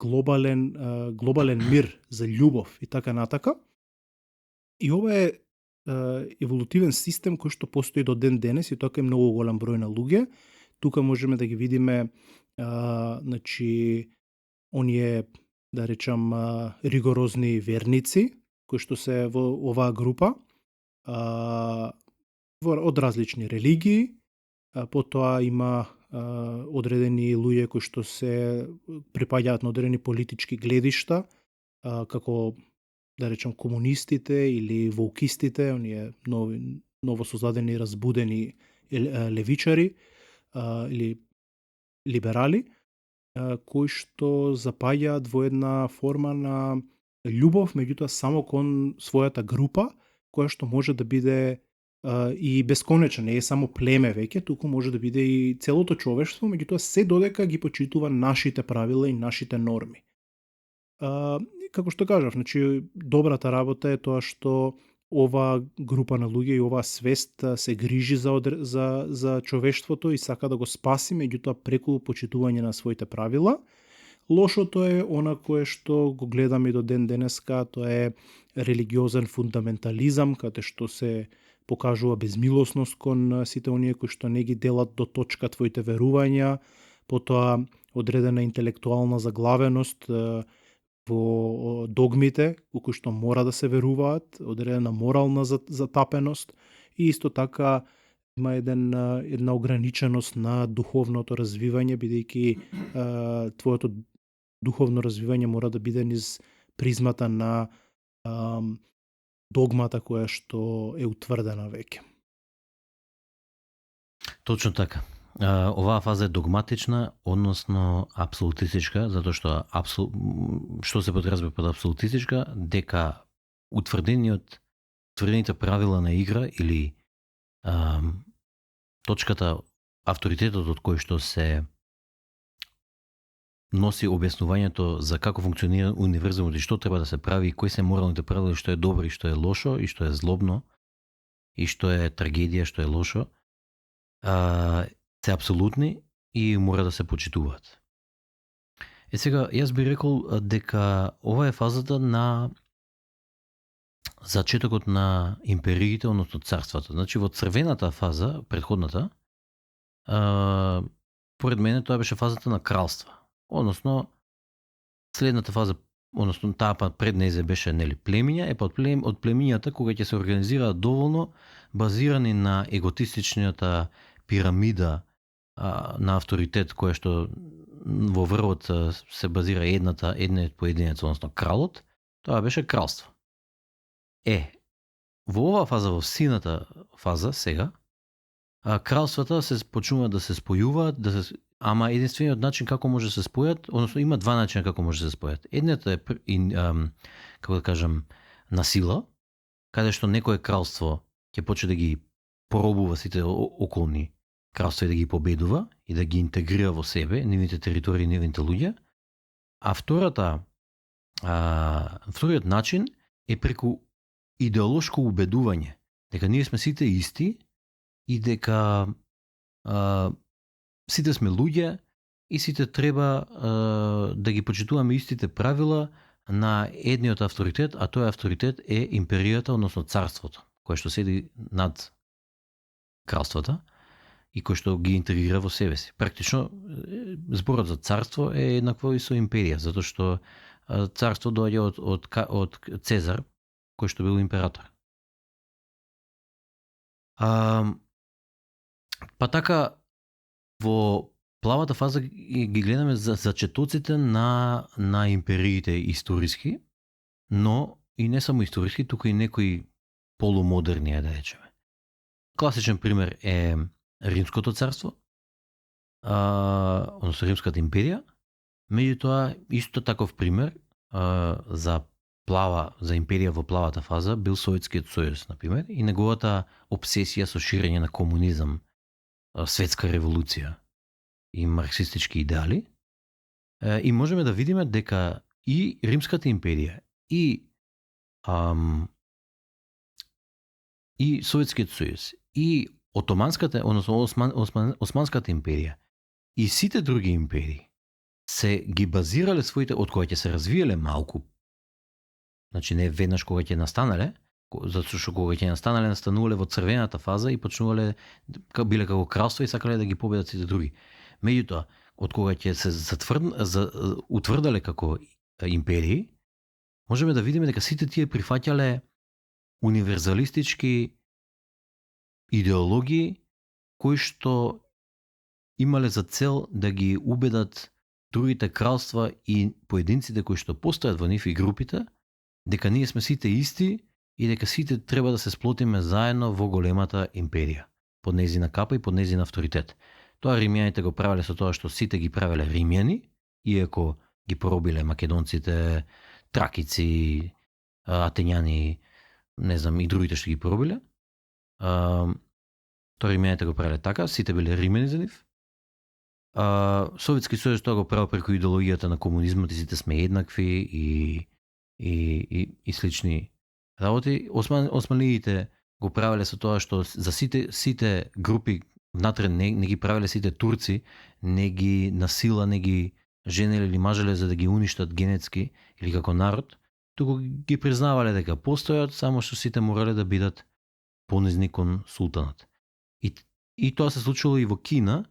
глобален мир, за љубов и така натака. И ова е еволутивен систем кој што постои до ден денес и тоа е многу голем број на луѓе. Тука можеме да ги видиме значи, оние, да речам, ригорозни верници, кои што се во оваа група, од различни религии, потоа има одредени луѓе кои што се припаѓаат на одредени политички гледишта, како, да речам, комунистите или воукистите, оние ново создадени разбудени левичари или либерали, кои што запаѓаат во една форма на љубов, меѓутоа само кон својата група, која што може да биде и бесконечна, не е само племе веќе, туку може да биде и целото човештво, меѓутоа се додека ги почитува нашите правила и нашите норми. Како што кажав, значи, добрата работа е тоа што ова група на луѓе и оваа свест се грижи за човештвото и сака да го спаси, меѓутоа преку почитување на своите правила. Лошото е она кое што го гледаме и до ден денеска, тоа е религиозен фундаментализам, каде што се покажува безмилосност кон сите оние кои што не ги делат до точка твоите верувања, потоа одредена интелектуална заглавеност во догмите, во кои што мора да се веруваат, одредена морална затапеност и исто така има една ограниченост на духовното развивање, бидејќи твоето духовно развивање мора да биде низ призмата на догмата која што е утврдена веќе. Точно така. Оваа фаза е догматична, односно апсолутистичка, затоа што што се подразбира под апсолутистичка, дека утврдените правила на игра или точката, авторитетот од кој што се носи објаснувањето за како функционира универзумот и што треба да се прави и кои се моралните правила, што е добро и што е лошо и што е злобно и што е трагедија, што е лошо, се апсолутни и мора да се почитуваат. Сега, јас би рекол дека ова е фазата на зачетокот на империите, односно царствата. Значи, во црвената фаза, предходната, поред мене тоа беше фазата на кралства. Односно, следната фаза, односно таа пред незе беше племиња, од племињата кога ќе се организираат доволно базирани на еготистичната пирамида на авторитет која што во врвот се базира едниот поединец, односно кралот, тоа беше кралство. Во оваа фаза, во сината фаза сега, кралствата се почнуваат да се спојуваат, ама единствениот начин како може да се спојат, односно има два начина како може да се спојат. Едниот е како да кажам на сила, каде што некое кралство ќе почне да ги поробува сите околни кралства и да ги победува и да ги интегрира во себе, нивните територии, нивните луѓе. А вториот начин е преку идеолошко убедување дека ние сме сите исти и дека сите сме луѓе и сите треба да ги почитуваме истите правила на едниот авторитет, а тој авторитет е империјата, односно царството, кое што седи над кралствата и кој што ги интегрира во себе си. Практично, зборот за царство е еднакво и со империја, затоа што царство доаѓа од Цезар, кој што бил император. Па така, во плавата фаза ги гледаме за зачетоците на империите историски, но и не само историски, туку и некои полумодерни, да речеме. Класичен пример е Римското царство, односно Римската империја. Меѓутоа, исто таков пример за империја во плавата фаза бил Советскиот сојуз, например, и неговата обсесија со ширење на комунизам, светска револуција и марксистички идеали. И можеме да видиме дека и Римската империја и Советскиот сојуз и Отоманската, односно Османската империја и сите други империи се ги базирале своите, од која ќе се развиеле малку, значи не веднаш кога ќе настанале, затоа што кога ќе настанувале во црвената фаза и почнувале, биле како кралство и сакале да ги победат сите други. Меѓутоа, од кога ќе се утврдале како империи, можеме да видиме дека сите тие прифаќале универзалистички идеологии кои што имале за цел да ги убедат другите кралства и поединците кои што постојат во нив и групите, дека ние сме сите исти и дека сите треба да се сплотиме заедно во големата империја, под нејзина капа и под нејзин авторитет. Тоа римјаните го правеле со тоа што сите ги правеле римјани, иако ги поробиле македонците, тракици, атењани, не знам, и другите што ги поробиле. Тоа римјаните го правеле така, сите биле римјани за нив. Советски сојуз тоа го правил преку идеологијата на комунизмот и сите сме еднакви и слични работи. Османлиите го правеле со тоа што за сите групи внатре не ги правеле сите турци, не ги насила, не ги женеле или мажеле за да ги уништат генетски или како народ, туку ги признавале дека постојат, само што сите морале да бидат понизни кон султанат. И тоа се случило и во Кина,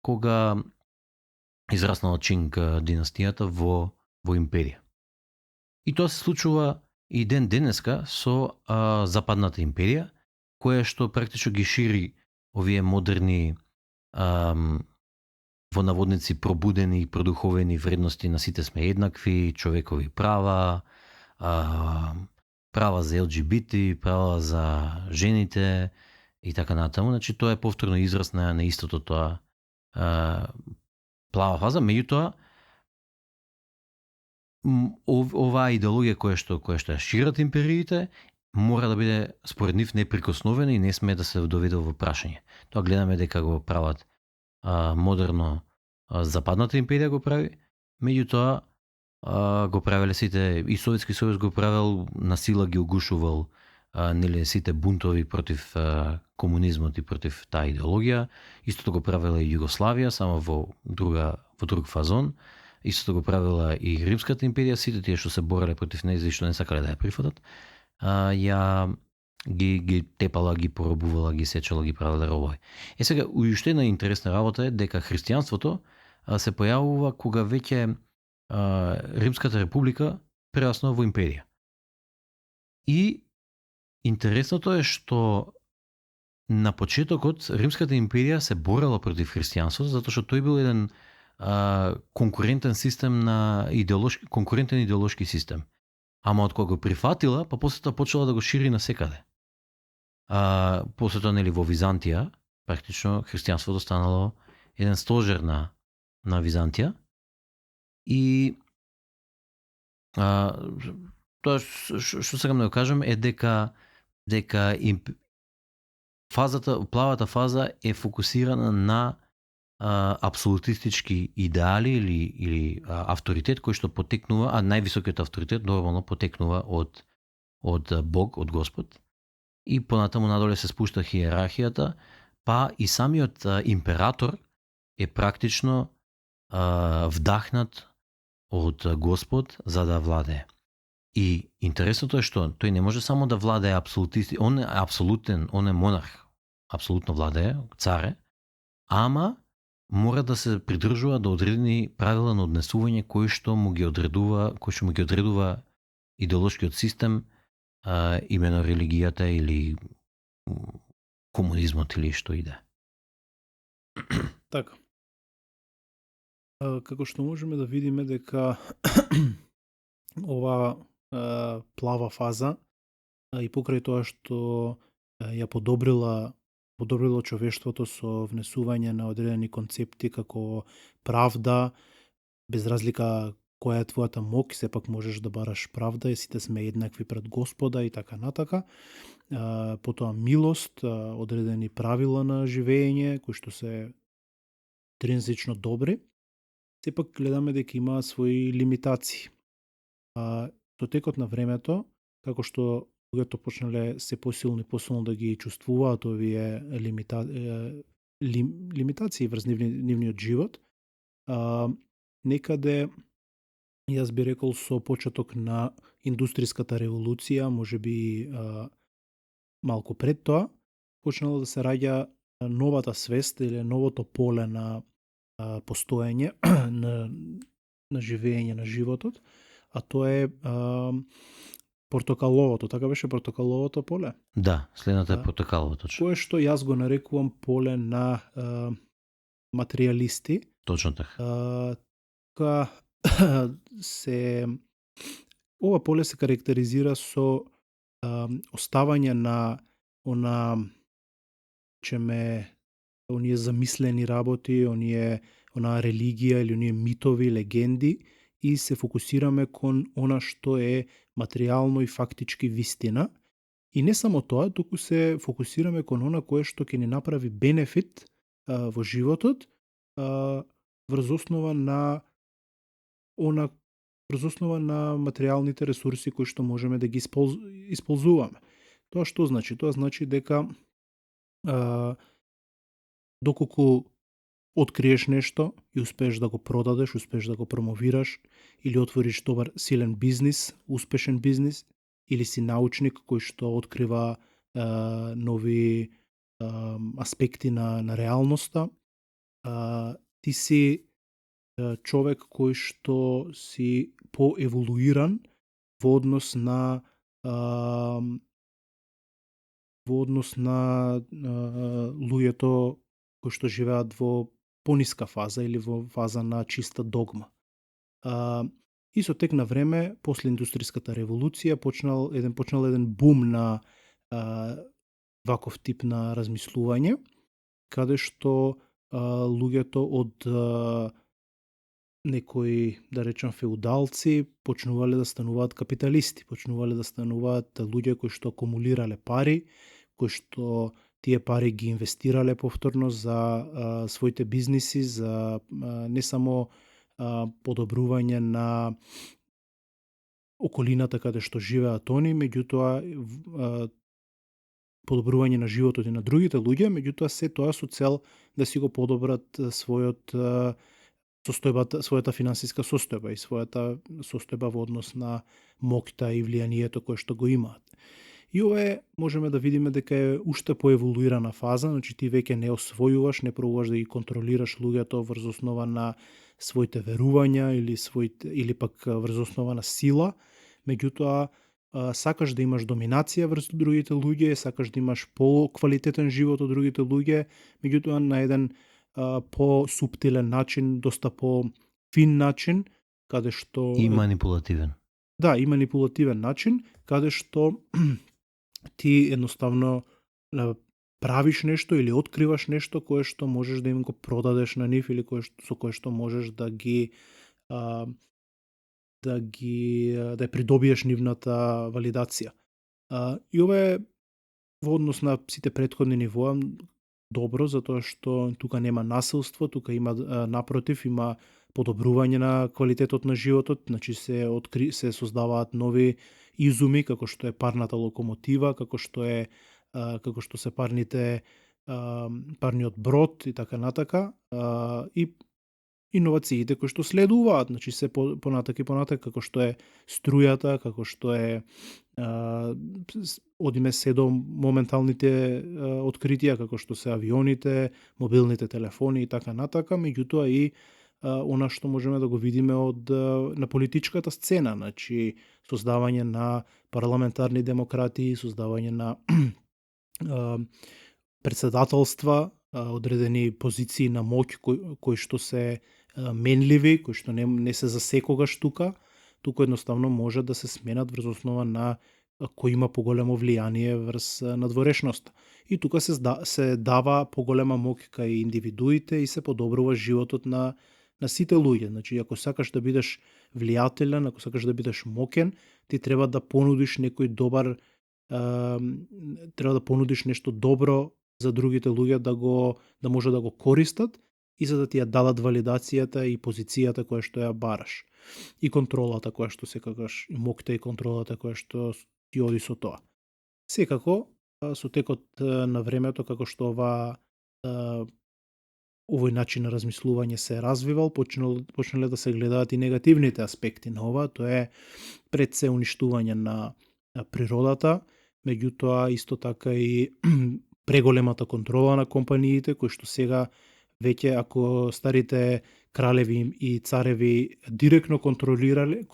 кога израснала Чинг династијата во империја. И тоа се случува и ден денеска со Западната империја, која што практично ги шири овие модерни во наводници пробудени и продуховени вредности на сите сме еднакви, човекови права, права за ЛГБТ, права за жените и така натаму. Значи тоа е повторно израз на истото тоа плава фаза, меѓутоа оваа идеологија која што ја шират империите мора да биде според нив неприкосновена и не смее да се доведе во прашање. Тоа гледаме дека го прават модерно Западната империја го прави, меѓутоа го правеле сите, и Советски сојуз го правел, на сила ги угушувал нели сите бунтови против комунизмот и против таа идеологија. Истото го правела и Југославија, само во друг фазон. Истото го правила и Римската империја, сите тие што се бореле против неја и што не сакале да ја прифатат, ја ги тепала, ги поробувала, ги сечала, ги правила робови. Сега, уште една интересна работа е дека христијанството се појавува кога веќе Римската република прераснува во империја. И интересното е што на почетокот Римската империја се борела против христијанството, затоа што тој бил еден конкурентен систем на конкурентен идеолошки систем. Ама од кога го прифатила, па после тоа почела да го шири на секаде. После тоа нели во Византија, практично христијанството станало еден стожер на Византија. И тоа што сакам да го кажам е дека плавата фаза е фокусирана на апсолутистички идеали или авторитет кој што потекнува, а највисокиот авторитет нормално потекнува од Бог, од Господ. И понатаму надоле се спушта хиерархијата, па и самиот император е практично вдахнат од Господ за да владее. И интересното е што тој не може само да владее апсолутисти, он е апсолутен, он е монарх, апсолутно владее, царе, ама мора да се придржува до одредени правила на однесување кои што му ги одредува идеолошкиот систем, имено религијата или комунизмот или што иде. Така. Како што можеме да видиме дека ова плава фаза и покрај тоа што ја подобрила човештвото со внесување на одредени концепти како правда, без разлика која е твојата мок, сепак можеш да бараш правда и сите сме еднакви пред Господа и така натака. Потоа милост, одредени правила на живење кои што се интринзично добри. Сепак гледаме дека има своји лимитации. Со текот на времето, како што луѓето почнале се посилно да ги чувствуваат овие лимитации врз нивниот живот, некаде јас би рекол со почеток на индустријската револуција, можеби малку пред тоа, почнало да се раѓа новата свест или новото поле на постоење, на живење на животот, а тоа е портокаловото, така беше портокаловото поле? Да, следната е портокалово точно. Кое што јас го нарекувам поле на материјалисти. Точно така. Ова поле се карактеризира со оставање на оние замислени работи, онаа религија или оние митови, легенди, и се фокусираме кон она што е материјално и фактички вистина. И не само тоа, туку се фокусираме кон она кое што ќе ни направи бенефит во животот, врз основа на она врз основа на материјалните ресурси кои што можеме да ги исползуваме. Тоа што значи? Тоа значи дека доколку откриеш нешто и успееш да го продадеш, успееш да го промовираш или отвориш добар силен бизнис, успешен бизнис, или си научник кој што открива нови аспекти на реалноста, ти си човек кој што си поеволуиран во однос на луѓето кои што живеат во пониска фаза или во фаза на чиста догма. И со тек на време, после индустријската револуција, почнал еден бум на ваков тип на размислување, каде што луѓето од некои, да речам, феудалци почнувале да стануваат капиталисти, почнувале да стануваат луѓе кои што акумулирале пари, кои што тие пари ги инвестирале повторно за своите бизниси, за не само подобрување на околината каде што живеат они, меѓутоа подобрување на животот и на другите луѓе, меѓутоа се тоа со цел да си го подобрат својата финансиска состојба и својата состојба во однос на моќта и влијанието кое што го имаат. И ова можеме да видиме дека е уште поеволуирана фаза, значи ти веќе не освојуваш, не пробуваш да ги контролираш луѓето врз основа на своите верувања или пак врз основа на сила, меѓутоа сакаш да имаш доминација врз другите луѓе, сакаш да имаш поквалитетен живот од другите луѓе, меѓутоа на еден по-суптилен начин, доста по-фин начин, каде што И манипулативен. Да, и манипулативен начин, каде што ти едноставно правиш нешто или откриваш нешто кое што можеш да им го продадеш на нив или со кое што можеш да ја придобиеш нивната валидација. И ова е во однос на сите претходни нивоа добро, затоа што тука нема насилство, тука има напротив, има подобрување на квалитетот на животот, значи се создаваат нови изуми како што е парната локомотива, како што се парниот брод и така натака, и иновациите кои што следуваат, значи се понатака и понатака, како што е струјата, како што е одиме се до моменталните откритија, како што се авионите, мобилните телефони и така натака, меѓутоа и она што можеме да го видиме на политичката сцена, значи создавање на парламентарни демократии, создавање на председателства, одредени позиции на моќ кои што се менливи, кои што не се за секогаш тука едноставно може да се сменат врз основа на кој има поголемо влијание врз надворешноста. И тука се дава поголема моќ кај индивидуите и се подобрува животот на сите луѓе. Значи, ако сакаш да бидеш влијателен, ако сакаш да бидеш моќен, ти треба да понудиш некој добар, треба да понудиш нешто добро за другите луѓе да може да го користат и за да ти ја дадат валидацијата и позицијата која што ја бараш. И контролата која што секогаш, и моќта и контролата која што ти оди со тоа. Секако, со текот на времето, како што овој начин на размислување се развивал, почнале да се гледаат и негативните аспекти на ова, тоа е пред се уништување на природата, меѓутоа исто така и преголемата контрола на компаниите, кои што сега веќе ако старите кралеви и цареви директно контролирале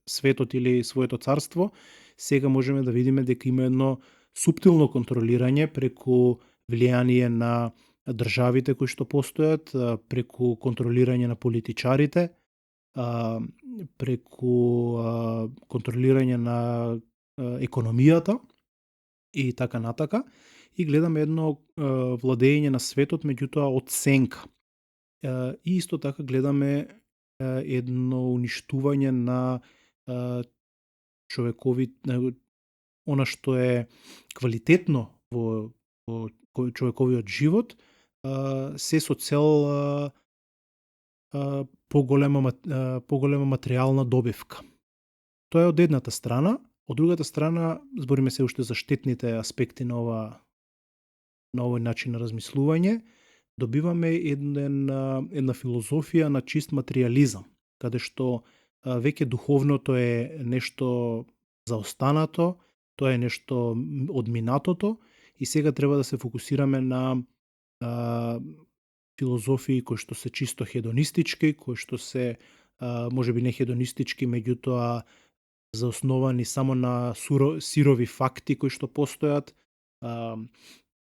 светот или своето царство, сега можеме да видиме дека има едно суптилно контролирање преку влијание на државите кои што постојат, преку контролирање на политичарите, преку контролирање на економијата и така натака, и гледаме едно владење на светот, меѓутоа од сенка. И исто така гледаме едно уништување на она што е квалитетно во човековиот живот, се со цел поголема материјална добивка. Тоа е од едната страна, од другата страна збориме се уште за штетните аспекти на овој начин на размислување, добиваме една филозофија на чист материјализам, каде што веќе духовното е нешто заостанато, тоа е нешто од минатото и сега треба да се фокусираме на филозофии кои што се чисто хедонистички, кои што се можеби не хедонистички, меѓутоа заосновани само на сирови факти кои што постојат,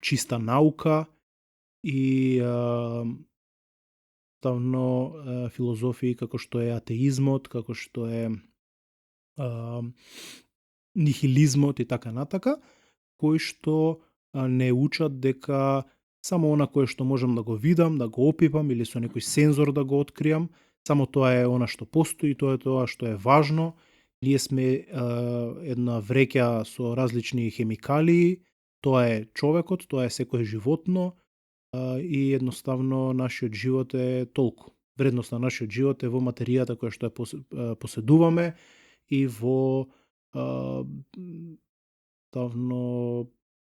чиста наука и филозофии како што е атеизмот, како што е нихилизмот и така натака, кои што не учат дека само она кое што можам да го видам, да го опипам или со некој сензор да го откриам, само тоа е она што постои, тоа е тоа што е важно. Ние сме една вреќа со различни хемикалии, тоа е човекот, тоа е секое животно и едноставно нашиот живот е толку. Вредност на нашиот живот е во материјата која што ја поседуваме и во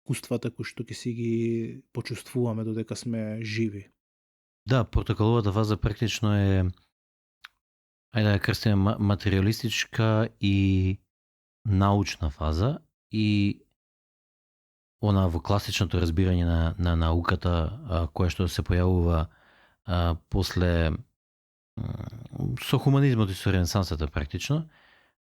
искуствата кои што ќе си ги почувствуваме додека сме живи. Да, протоколовата фаза практично е, ајде да ја крстиме, материјалистичка и научна фаза и она во класичното разбирање на науката која што се појавува после со хуманизмот и со ренесансата практично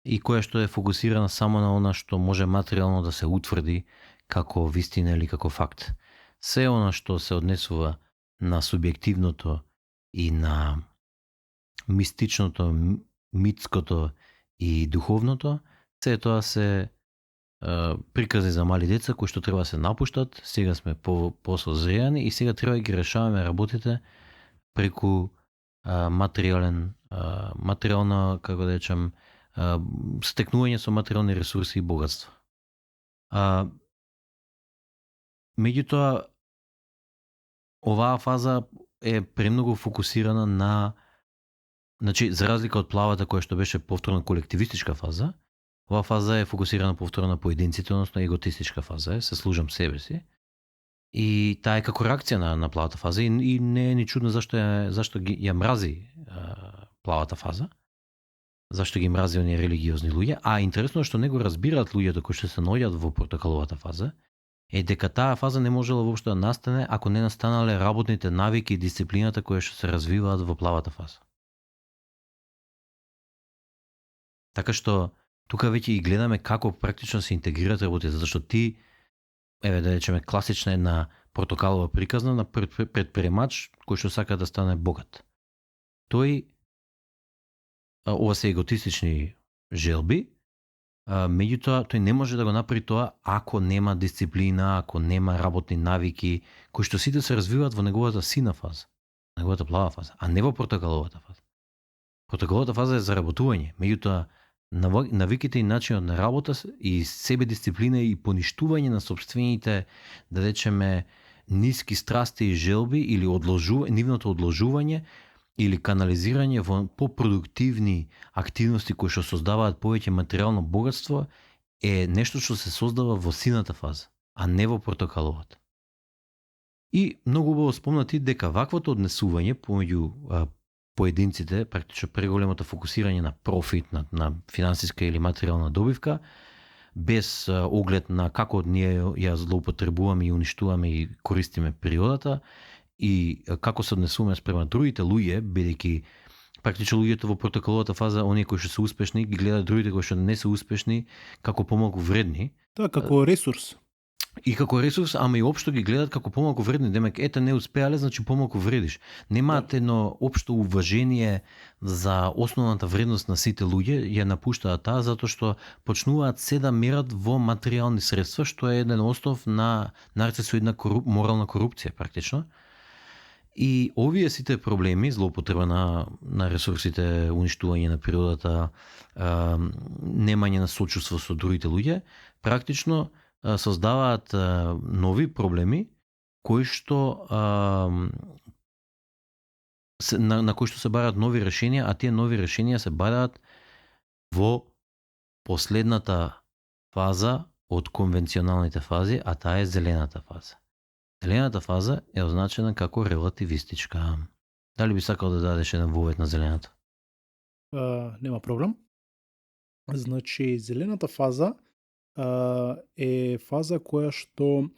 и која што е фокусирана само на она што може материјално да се утврди како вистина или како факт. Се она што се однесува на субјективното и на мистичното, митското и духовното, се тоа се прикази за мали деца кои што треба да се напуштат, сега сме посозреани и сега треба да ги решаваме работите преку материјална, како да речам, стекнување со материјални ресурси и богатства. Меѓутоа, оваа фаза е премногу фокусирана на, значи, за разлика од плавата која што беше повторно колективистичка фаза, оваа фаза е фокусирана повторно на поединците, односно еготистичка фаза е, се служам себе си. И таа е како реакција на плавата фаза и не е ни чудно зашто ја мрази плавата фаза. Зашто ги мрази оние религиозни луѓе, а интересно што не го разбираат луѓето кои што се наоѓаат во протоколовата фаза, е дека таа фаза не можела воопшто да настане ако не настанале работните навики и дисциплината кои што се развиваат во плавата фаза. Така што тука веќе и гледаме како практично се интегрираат работите, затоа што ти, еве да речеме, класична една протоколова приказна на предприемач кој што сака да стане богат. Тој, ова се еготистични желби, меѓутоа тој не може да го направи тоа ако нема дисциплина, ако нема работни навики, кои што сите се развиваат во неговата сина фаза, неговата плава фаза, а не во протоколовата фаза. Протоколовата фаза е заработување, меѓутоа навиките и начинот на работа и себе дисциплина и поништување на сопствените, да речеме, ниски страсти и желби или нивното одложување или канализирање во попродуктивни активности кои што создаваат повеќе материјално богатство е нешто што се создава во сината фаза, а не во протоколовата. И многу убаво спомнати дека ваквото однесување помеѓу поединците, практично преголемото фокусирање на профит, на финансиска или материјална добивка, без оглед на како ние ја злоупотребуваме и уништуваме и користиме природата и како се однесуваме спрема другите луѓе, бидејќи практично луѓето во протоколовата фаза, оние кои што се успешни, ги гледаат другите кои што не се успешни како помалку вредни. Тоа како ресурс. И како ресурс, ама и општо ги гледаат како помалку вредни. Демек, ете не успеале, значи помалку вредиш. Немаат едно општо уважение за основната вредност на сите луѓе, ја напуштаат таа затоа што почнуваат се да мерат во материјални средства, што е еден основ на нарцисоидна морална корупција практично. И овие сите проблеми, злоупотреба на ресурсите, уништување на природата, немање на сочувство со другите луѓе, практично создаваат нови проблеми кои што на кои што се бараат нови решенија, а тие нови решенија се бараат во последната фаза од конвенционалните фази, а таа е зелената фаза. Зелената фаза е означена како релативистичка. Дали би сакал да дадеш еден вовет на зелената? Нема проблем. Значи, зелената фаза е фаза која што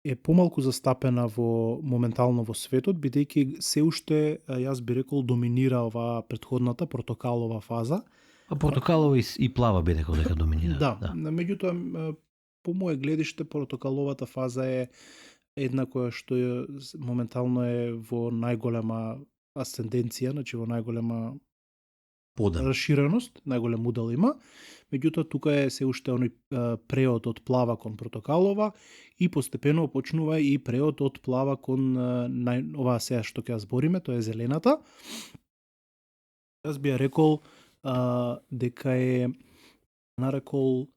е помалку застапена моментално во светот, бидејќи се уште, јас би рекол, доминира оваа претходната портокалова фаза. А портокалова и плава би рекол дека доминира. Да. Меѓутоа, по моје гледиште, портокаловата фаза е една која што моментално е во најголема асценденција, значи во најголема расширеност, најголем удел има. Меѓутоа, тука е се уште оној преод од плава кон портокалова и постепено почнува и преод од плава кон оваа сега што ќе збориме, тоа е зелената. Јас би ја рекол дека е нарекол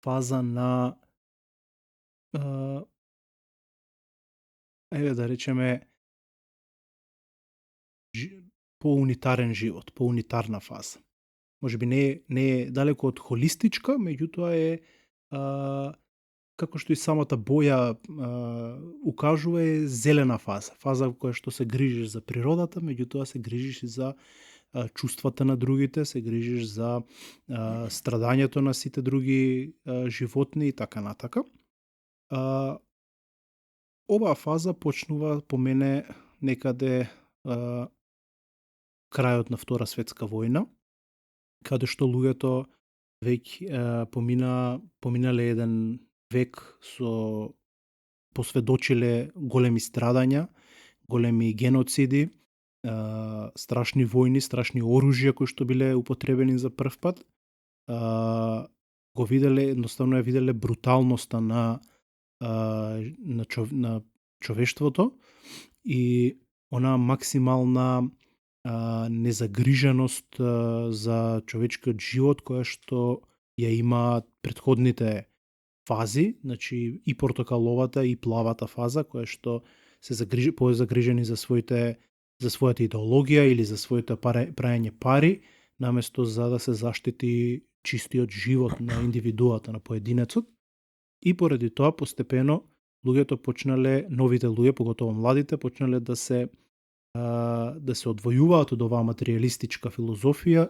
фаза на да речеме поунитарен живот, поунитарна фаза. Можеби не е далеко од холистичка, меѓутоа е како што и самата боја укажува, е зелена фаза. Фаза која што се грижиш за природата, меѓутоа се грижиш и за чувствата на другите, се грижиш за страдањето на сите други животни и така натака. Оваа фаза почнува по мене некаде крајот на Втора светска војна, каде што луѓето веќе поминале еден век со посведочиле големи страдања, големи геноциди, страшни војни, страшни оружја кои што биле употребени за прв пат. Го виделе, едноставно ја виделе бруталноста на човештвото и она максимална незагриженост за човечкиот живот која што ја имаат претходните фази, значи и портокаловата и плавата фаза, која што се загрижени за својата идеологија или за своето праење пари, наместо за да се заштити чистиот живот на индивидуата, на поединецот. И поради тоа постепено луѓето почнале, новите луѓе, поготово младите, почнале да се одвојуваат од оваа материјалистичка филозофија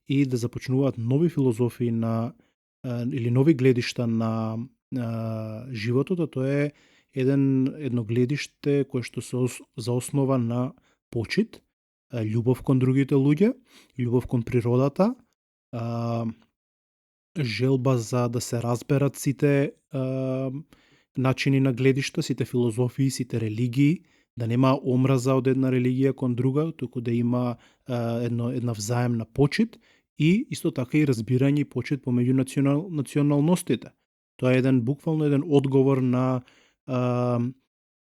и да започнуваат нови филозофии или нови гледишта на животот, а тоа е едно гледиште кое што се заоснова на почит, љубов кон другите луѓе, љубов кон природата, желба за да се разберат сите начини на гледишта, сите филозофии, сите религии, да нема омраза од една религија кон друга, туку да има една взаемна почит и исто така и разбирање и почит помеѓу националностите. Тоа е буквално еден одговор на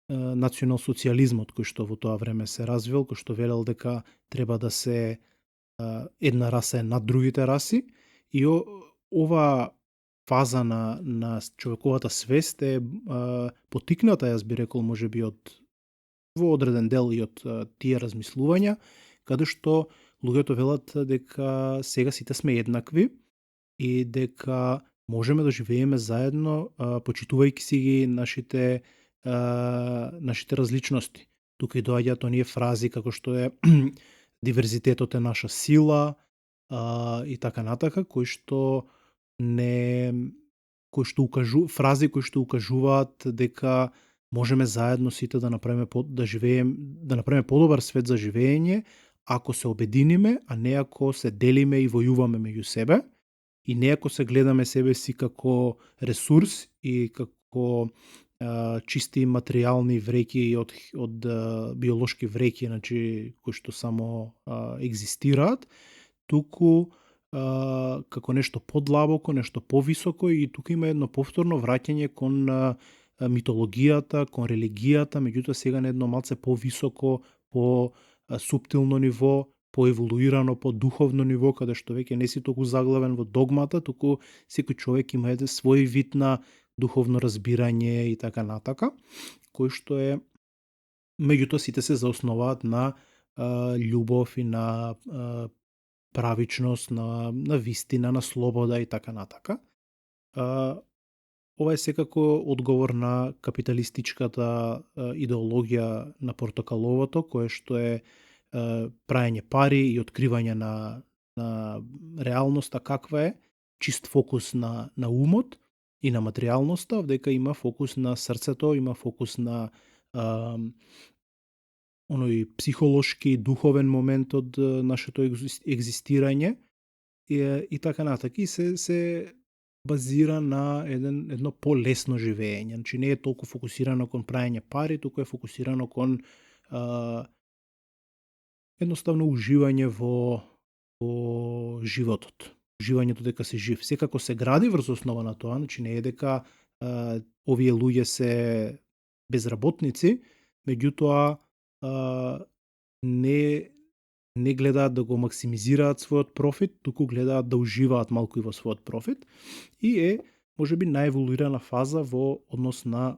национал-социјализмот кој што во тоа време се развил, кој што велел дека треба да се една раса е над другите раси, и ова фаза на човековата свест е потикната, јас би рекол, можеби во одреден дел и од тие размислувања, каде што луѓето велат дека сега сите сме еднакви и дека можеме да живееме заедно, почитувајќи си ги нашите различности. Тука и доаѓаат оние фрази како што е диверзитетот е наша сила и така натака, кои што фрази кои што укажуваат дека можеме заедно сите да направиме подобар свет за живење ако се обединиме, а не ако се делиме и војуваме меѓу себе, и не ако се гледаме себе си како ресурс и како чисти материјални вреќи од биолошки вреќи, значи кои што само екзистираат, туку како нешто подлабоко, нешто повисоко, и тука има едно повторно враќање кон митологијата, кон религијата, меѓутоа сега на едно малце повисоко, по суптилно ниво, поеволуирано, по духовно ниво, каде што веќе не си толку заглавен во догмата, туку секој човек има еден свој вид на духовно разбирање и така натака, кој што е, меѓутоа сите се заосноваат на љубов и на правичност, на вистина, на слобода и така натака. Ова е секако одговор на капиталистичката идеологија на портокаловото, кое што е праење пари и откривање на реалноста каква е, чист фокус на умот и на материјалноста, дека има фокус на срцето, има фокус на оној психолошки, духовен момент од нашето екзистирање и така натака. И се базира на едно полесно живење. Значи не е толку фокусирано кон праење пари, туку е фокусирано кон едноставно уживање во животот. Уживањето дека се жив. Секако се гради врз основа на тоа, значи не е дека овие луѓе се безработници, меѓутоа не гледаат да го максимизираат својот профит, туку гледаат да уживаат малку и во својот профит и е можеби најеволуирана фаза во однос на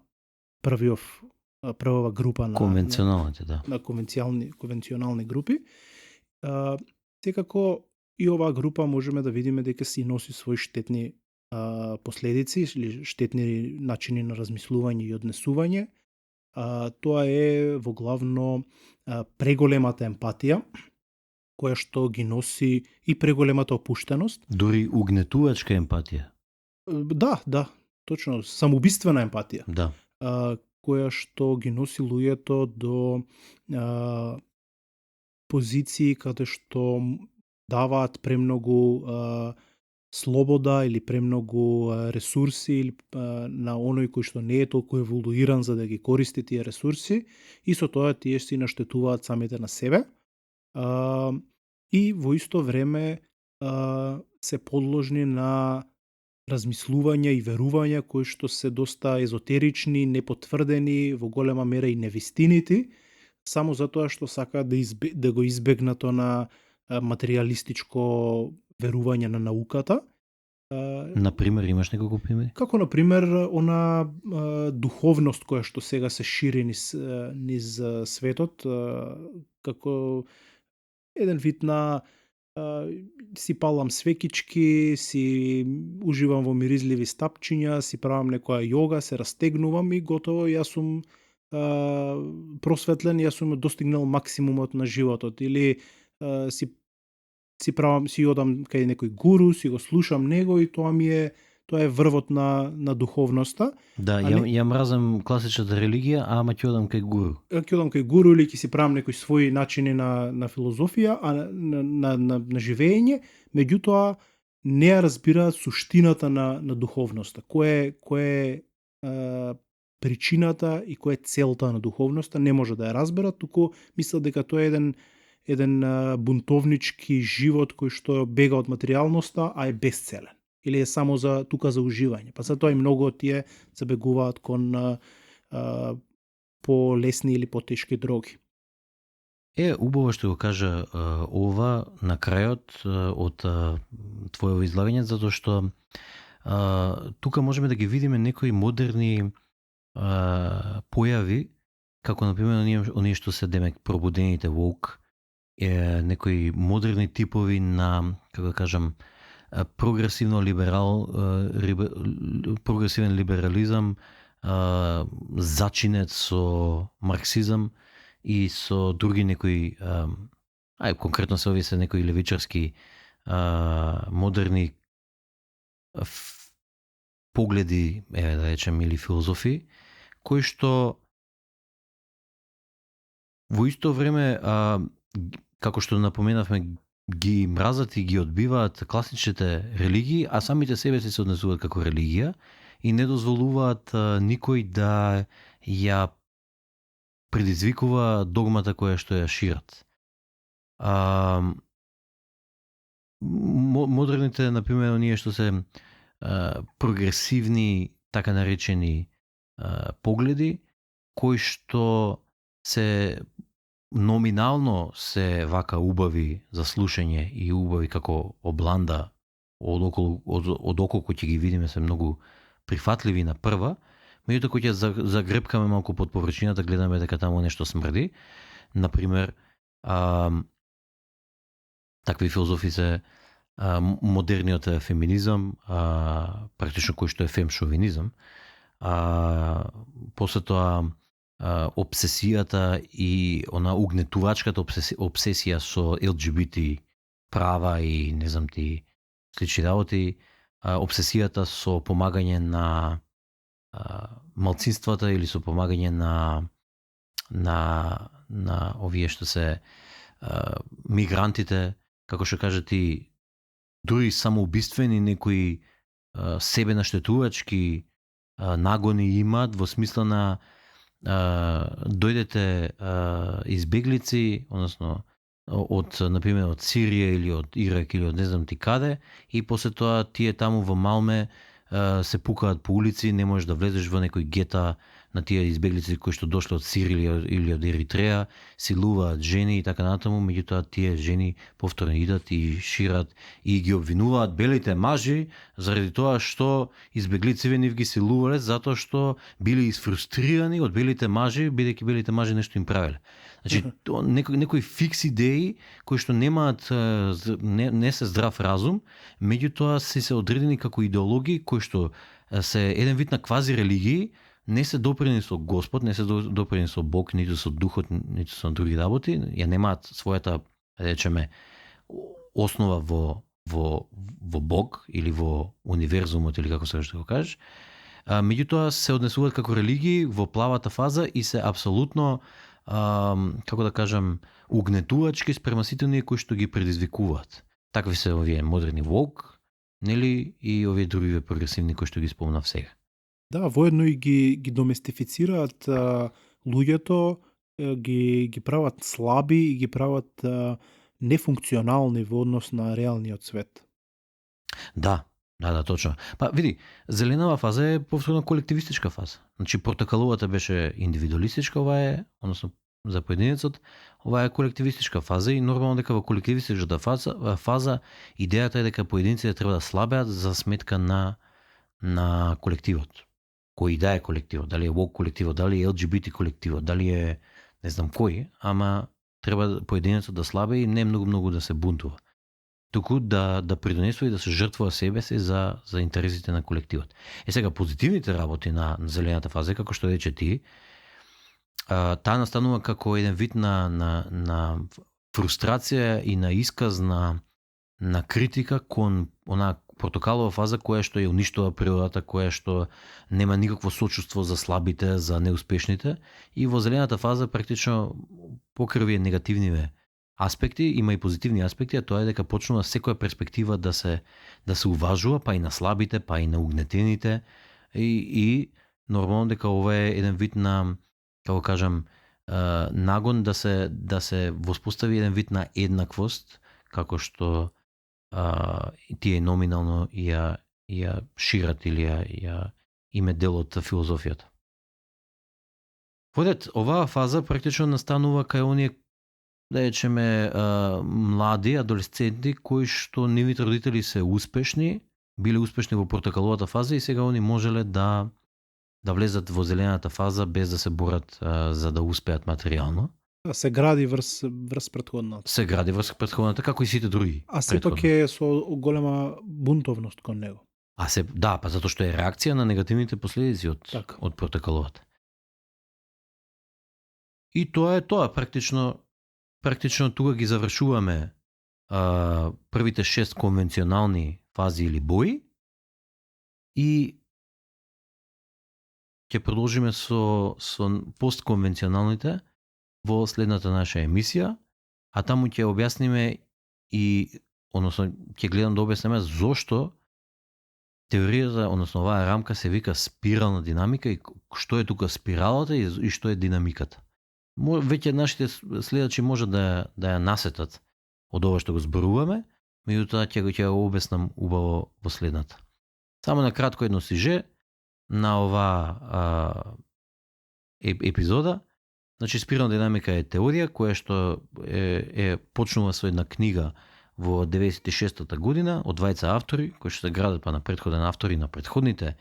првава група на конвенционалните, да. На конвенционални групи. Секако и оваа група можеме да видиме дека си носи своји штетни последици или штетни начини на размислување и однесување. Тоа е во главно преголемата емпатија, која што ги носи и преголемата опуштеност. Дури угнетувачка емпатија. Да, точно, самоубиствена емпатија. Да. Која што ги носи луѓето до позиции каде што даваат премногу слобода или премногу ресурси или на оној кој што не е толку еволуиран за да ги користи тие ресурси и со тоа тие си наштетуваат самите на себе и во исто време се подложни на размислувања и верувања кои што се доста езотерични, непотврдени, во голема мера и невистинити, само затоа што сакаат да го избегнат на материјалистичко верување на науката. Например, имаш неколку примери? Како, например, она духовност која што сега се шири низ светот, како еден вид на си палам свекички, си уживам во миризливи стапчиња, си правам некоја јога, се растегнувам и готово, јас сум просветлен, јас сум достигнал максимумот на животот. Или си одам кај некој гуру, си го слушам него и тоа е врвот на духовноста. Да, ја мразам класичната религија, ама ќе одам кај гуру. Ќе одам кај гуру или ќе си правам некои своји начини на филозофија, на живење, меѓутоа не ја разбираат суштината на духовноста. Кој е причината и која е целта на духовноста, не може да ја разберат, туку мислат дека тоа е еден бунтовнички живот кој што бега од материјалноста, а е безцелен. Или е само за уживање. Па затоа и многу од тие забегуваат кон по-лесни или по-тешки дроги. Убаво што го кажа ова на крајот од твоето излагање, затоа што тука можеме да ги видиме некои модерни појави, како например оние што се демек пробудените woke, некои модерни типови на, како да кажам, прогресивен либерализам, зачинет со марксизам и со други некои, конкретно се овие се некои левичарски модерни погледи, да речем, или филозофии, кои што во исто време, како што напоменавме, ги мразат и ги одбиваат класичните религии, а самите себе си се однесуваат како религија и не дозволуваат никој да ја предизвикува догмата која што ја шират. Модерните, например, оние што се прогресивни, така наречени погледи, кои што се номинално се вака убави за слушање и убави како обланда од околу кој ќе ги видиме се многу прифатливи на прва, меѓутоа кој ќе загрепкаме малку под површината, гледаме дека таму нешто смрди. Например, Такви филозофи се модерниот феминизам, практично кој што е фемшовинизам, после тоа обсесијата и она угнетувачката обсесија со ЛГБТ права и не знам ти слични работи, обсесијата со помагање на малцинствата или со помагање на овие што се мигрантите, како што кажа ти, дури самоубиствени некои себе наштетувачки нагони имаат во смисла на дојдете избеглици, односно од, например, од Сирија или од Ирак или од не знам ти каде, и после тоа тие таму во Малме се пукаат по улици, не можеш да влезеш во некој гета на тие избеглици кои што дошле од Сирија или од Еритреја, силуваат жени и така натаму, меѓутоа тие жени повторно идат и шират и ги обвинуваат белите мажи заради тоа што избеглиците нив ги силувале затоа што били изфрустрирани од белите мажи, бидејќи белите мажи нешто им правеле. Значи, некои фикс идеи кои што немаат не се здрав разум, меѓутоа се одредени како идеологии кои што се еден вид на квази религии, не се допрени со Господ, не се допрени со Бог, ниту со духот, ниту со други работи, ја немаат својата, речеме, основа во Бог или во универзумот или како се што го кажеш. Меѓутоа се однесуваат како религии во плавата фаза и се апсолутно како да кажам, угнетувачки спрема сите оние кои што ги предизвикуваат. Такви се овие модерни вок, нели, и овие други прогресивни кои што ги спомнав сега. Да, воедно и ги доместифицираат луѓето, ги прават слаби и ги прават нефункционални во однос на реалниот свет. Да, точно. Па види, зеленава фаза е повторно колективистичка фаза. Значи портокаловата беше индивидуалистичка, ова е, односно за поединецот, ова е колективистичка фаза и нормално дека во колективистичката фаза идејата е дека поединците треба да слабеат за сметка на колективот. Кој да е колективот, дали е woke колективот, дали е LGBT колективот, дали е не знам кој, ама треба поединецот да слабе и не многу да се бунтува. Туку да придонесува и да се жртвува себе си за интересите на колективот. Сега позитивните работи на зелената фаза, како што рече ти, таа настанува како еден вид на фрустрација и на исказ на критика кон она портокалова фаза која што ја уништува природата, која што нема никакво сочувство за слабите, за неуспешните, и во зелената фаза практично покрај овие негативниве аспекти, има и позитивни аспекти, а тоа е дека почнува секоја перспектива да се уважува, па и на слабите, па и на угнетените, и нормално дека ова е еден вид на, како кажам, нагон да се воспостави еден вид на еднаквост, како што тие номинално ја шират или ја име дел од филозофијата. Водет, оваа фаза практично настанува кај оние, да речеме, млади, адолесценти, кои што нивните родители се успешни, биле успешни во портокаловата фаза и сега они можеле да влезат во зелената фаза без да се борат за да успеат материјално. Се гради врз претходната. Се гради врз претходната, како и сите други. А сепак е со голема бунтовност кон него. Да, па затоа што е реакција на негативните последици од портокаловата. И тоа е тоа, практично тука ги завршуваме првите 6 конвенционални фази или бои и ќе продолжиме со постконвенционалните во следната наша емисија, а таму ќе објасниме и, односно ќе гледам да објасниме зошто теоријата, односно оваа рамка се вика спирална динамика и што е тука спиралата и што е динамиката. Веќе нашите следачи може да ја насетат од ова што го зборуваме, меѓутоа ќе го објаснам убаво во следната. Само на кратко едно сиже на оваа епизода. Значи, спирална динамика е теорија која што е почнува со една книга во 96-та година од двајца автори, кои што се градат па на претходен автори на претходните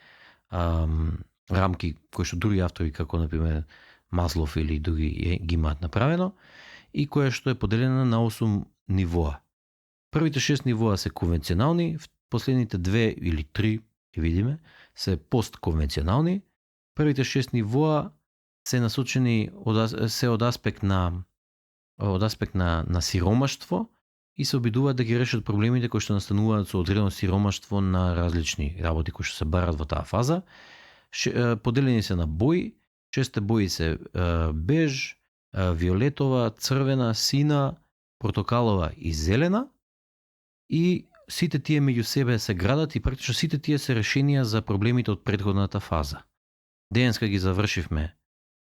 рамки кои што други автори, како например Маслов или други ги имаат направено. и која што е поделена на 8 нивоа. Првите 6 нивоа се конвенционални, последните 2 или 3, ќе видиме, се постконвенционални. Првите 6 нивоа се насочени од аспект на сиромаштво и се обидуваат да ги решат проблемите кои што настануваат со одредено сиромаштво на различни работи кои што се барат во таа фаза. Поделени се на бои, 6 бои се беж, виолетова, црвена, сина, портокалова и зелена, и сите тие меѓу себе се градат и практично сите тие се решенија за проблемите од претходната фаза. Денеска ги завршивме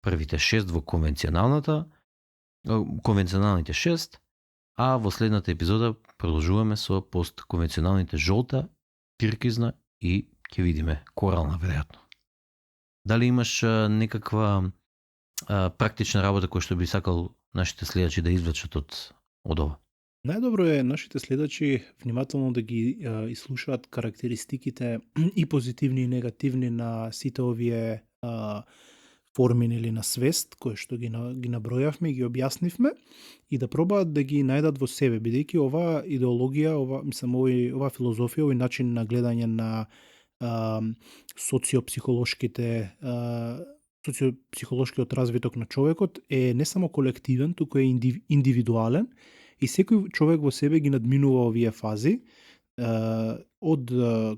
првите 6 во конвенционалните 6, а во следната епизода продолжуваме со постконвенционалните жолта, тиркизна и ќе видиме корална веројатно. Дали имаш некаква практична работа која што би сакал нашите следачи да извлечат од ова? Најдобро е нашите следачи внимателно да ги изслушаат карактеристиките и позитивни и негативни на сите овие форми или на свест кои што ги набројавме и ги објаснивме, и да пробаат да ги најдат во себе, бидејќи оваа идеологија, оваа филозофија, овој начин на гледање на социопсихолошкиот развиток на човекот е не само колективен, туку е индивидуален, и секој човек во себе ги надминува овие фази, од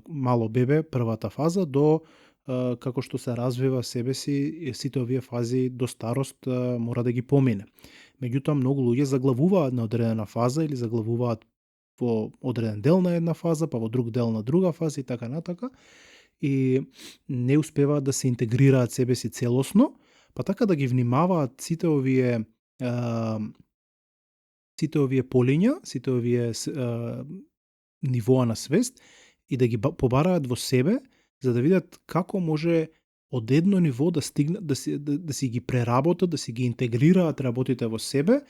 мало бебе, првата фаза, до како што се развива себе си, сите овие фази до старост мора да ги помине. Меѓутоа, многу луѓе заглавуваат на одредена фаза или заглавуваат во одреден дел на една фаза, па во друг дел на друга фаза и така натака, и не успеваат да се интегрираат себе си целосно, па така да ги внимаваат сите овие полиња, сите овие нивоа на свест, и да ги побараат во себе, за да видат како може од едно ниво да стигнат, да си ги преработат, да си ги интегрираат работите во себе,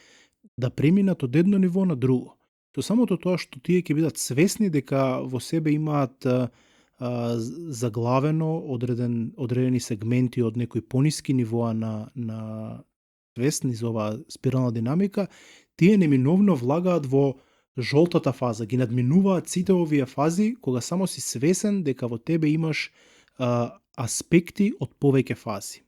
да преминат од едно ниво на друго. Со самото тоа што тие ќе бидат свесни дека во себе имаат заглавено одредени сегменти од некои пониски нивоа на свест низ оваа спирална динамика, тие неминовно влагаат во жолтата фаза, ги надминуваат сите овие фази кога само си свесен дека во тебе имаш аспекти од повеќе фази.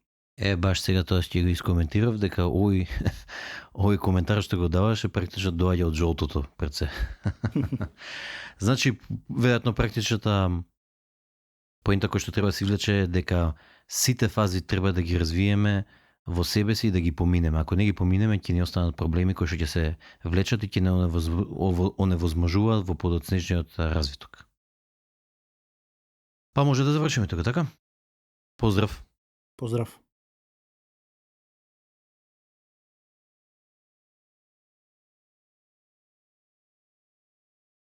Баш сега тоа ќе го искоментирав, дека овој коментар што го даваше практично доаѓа од жолтото пред се. Значи, веројатно практичната поинта која што треба да се извлече е дека сите фази треба да ги развиеме во себе си и да ги поминеме. Ако не ги поминеме, ќе ни останат проблеми кои што ќе се влечат и ќе не оневозможуваат во подоцнежниот развиток. Па може да завршиме тука, така? Поздрав! Поздрав!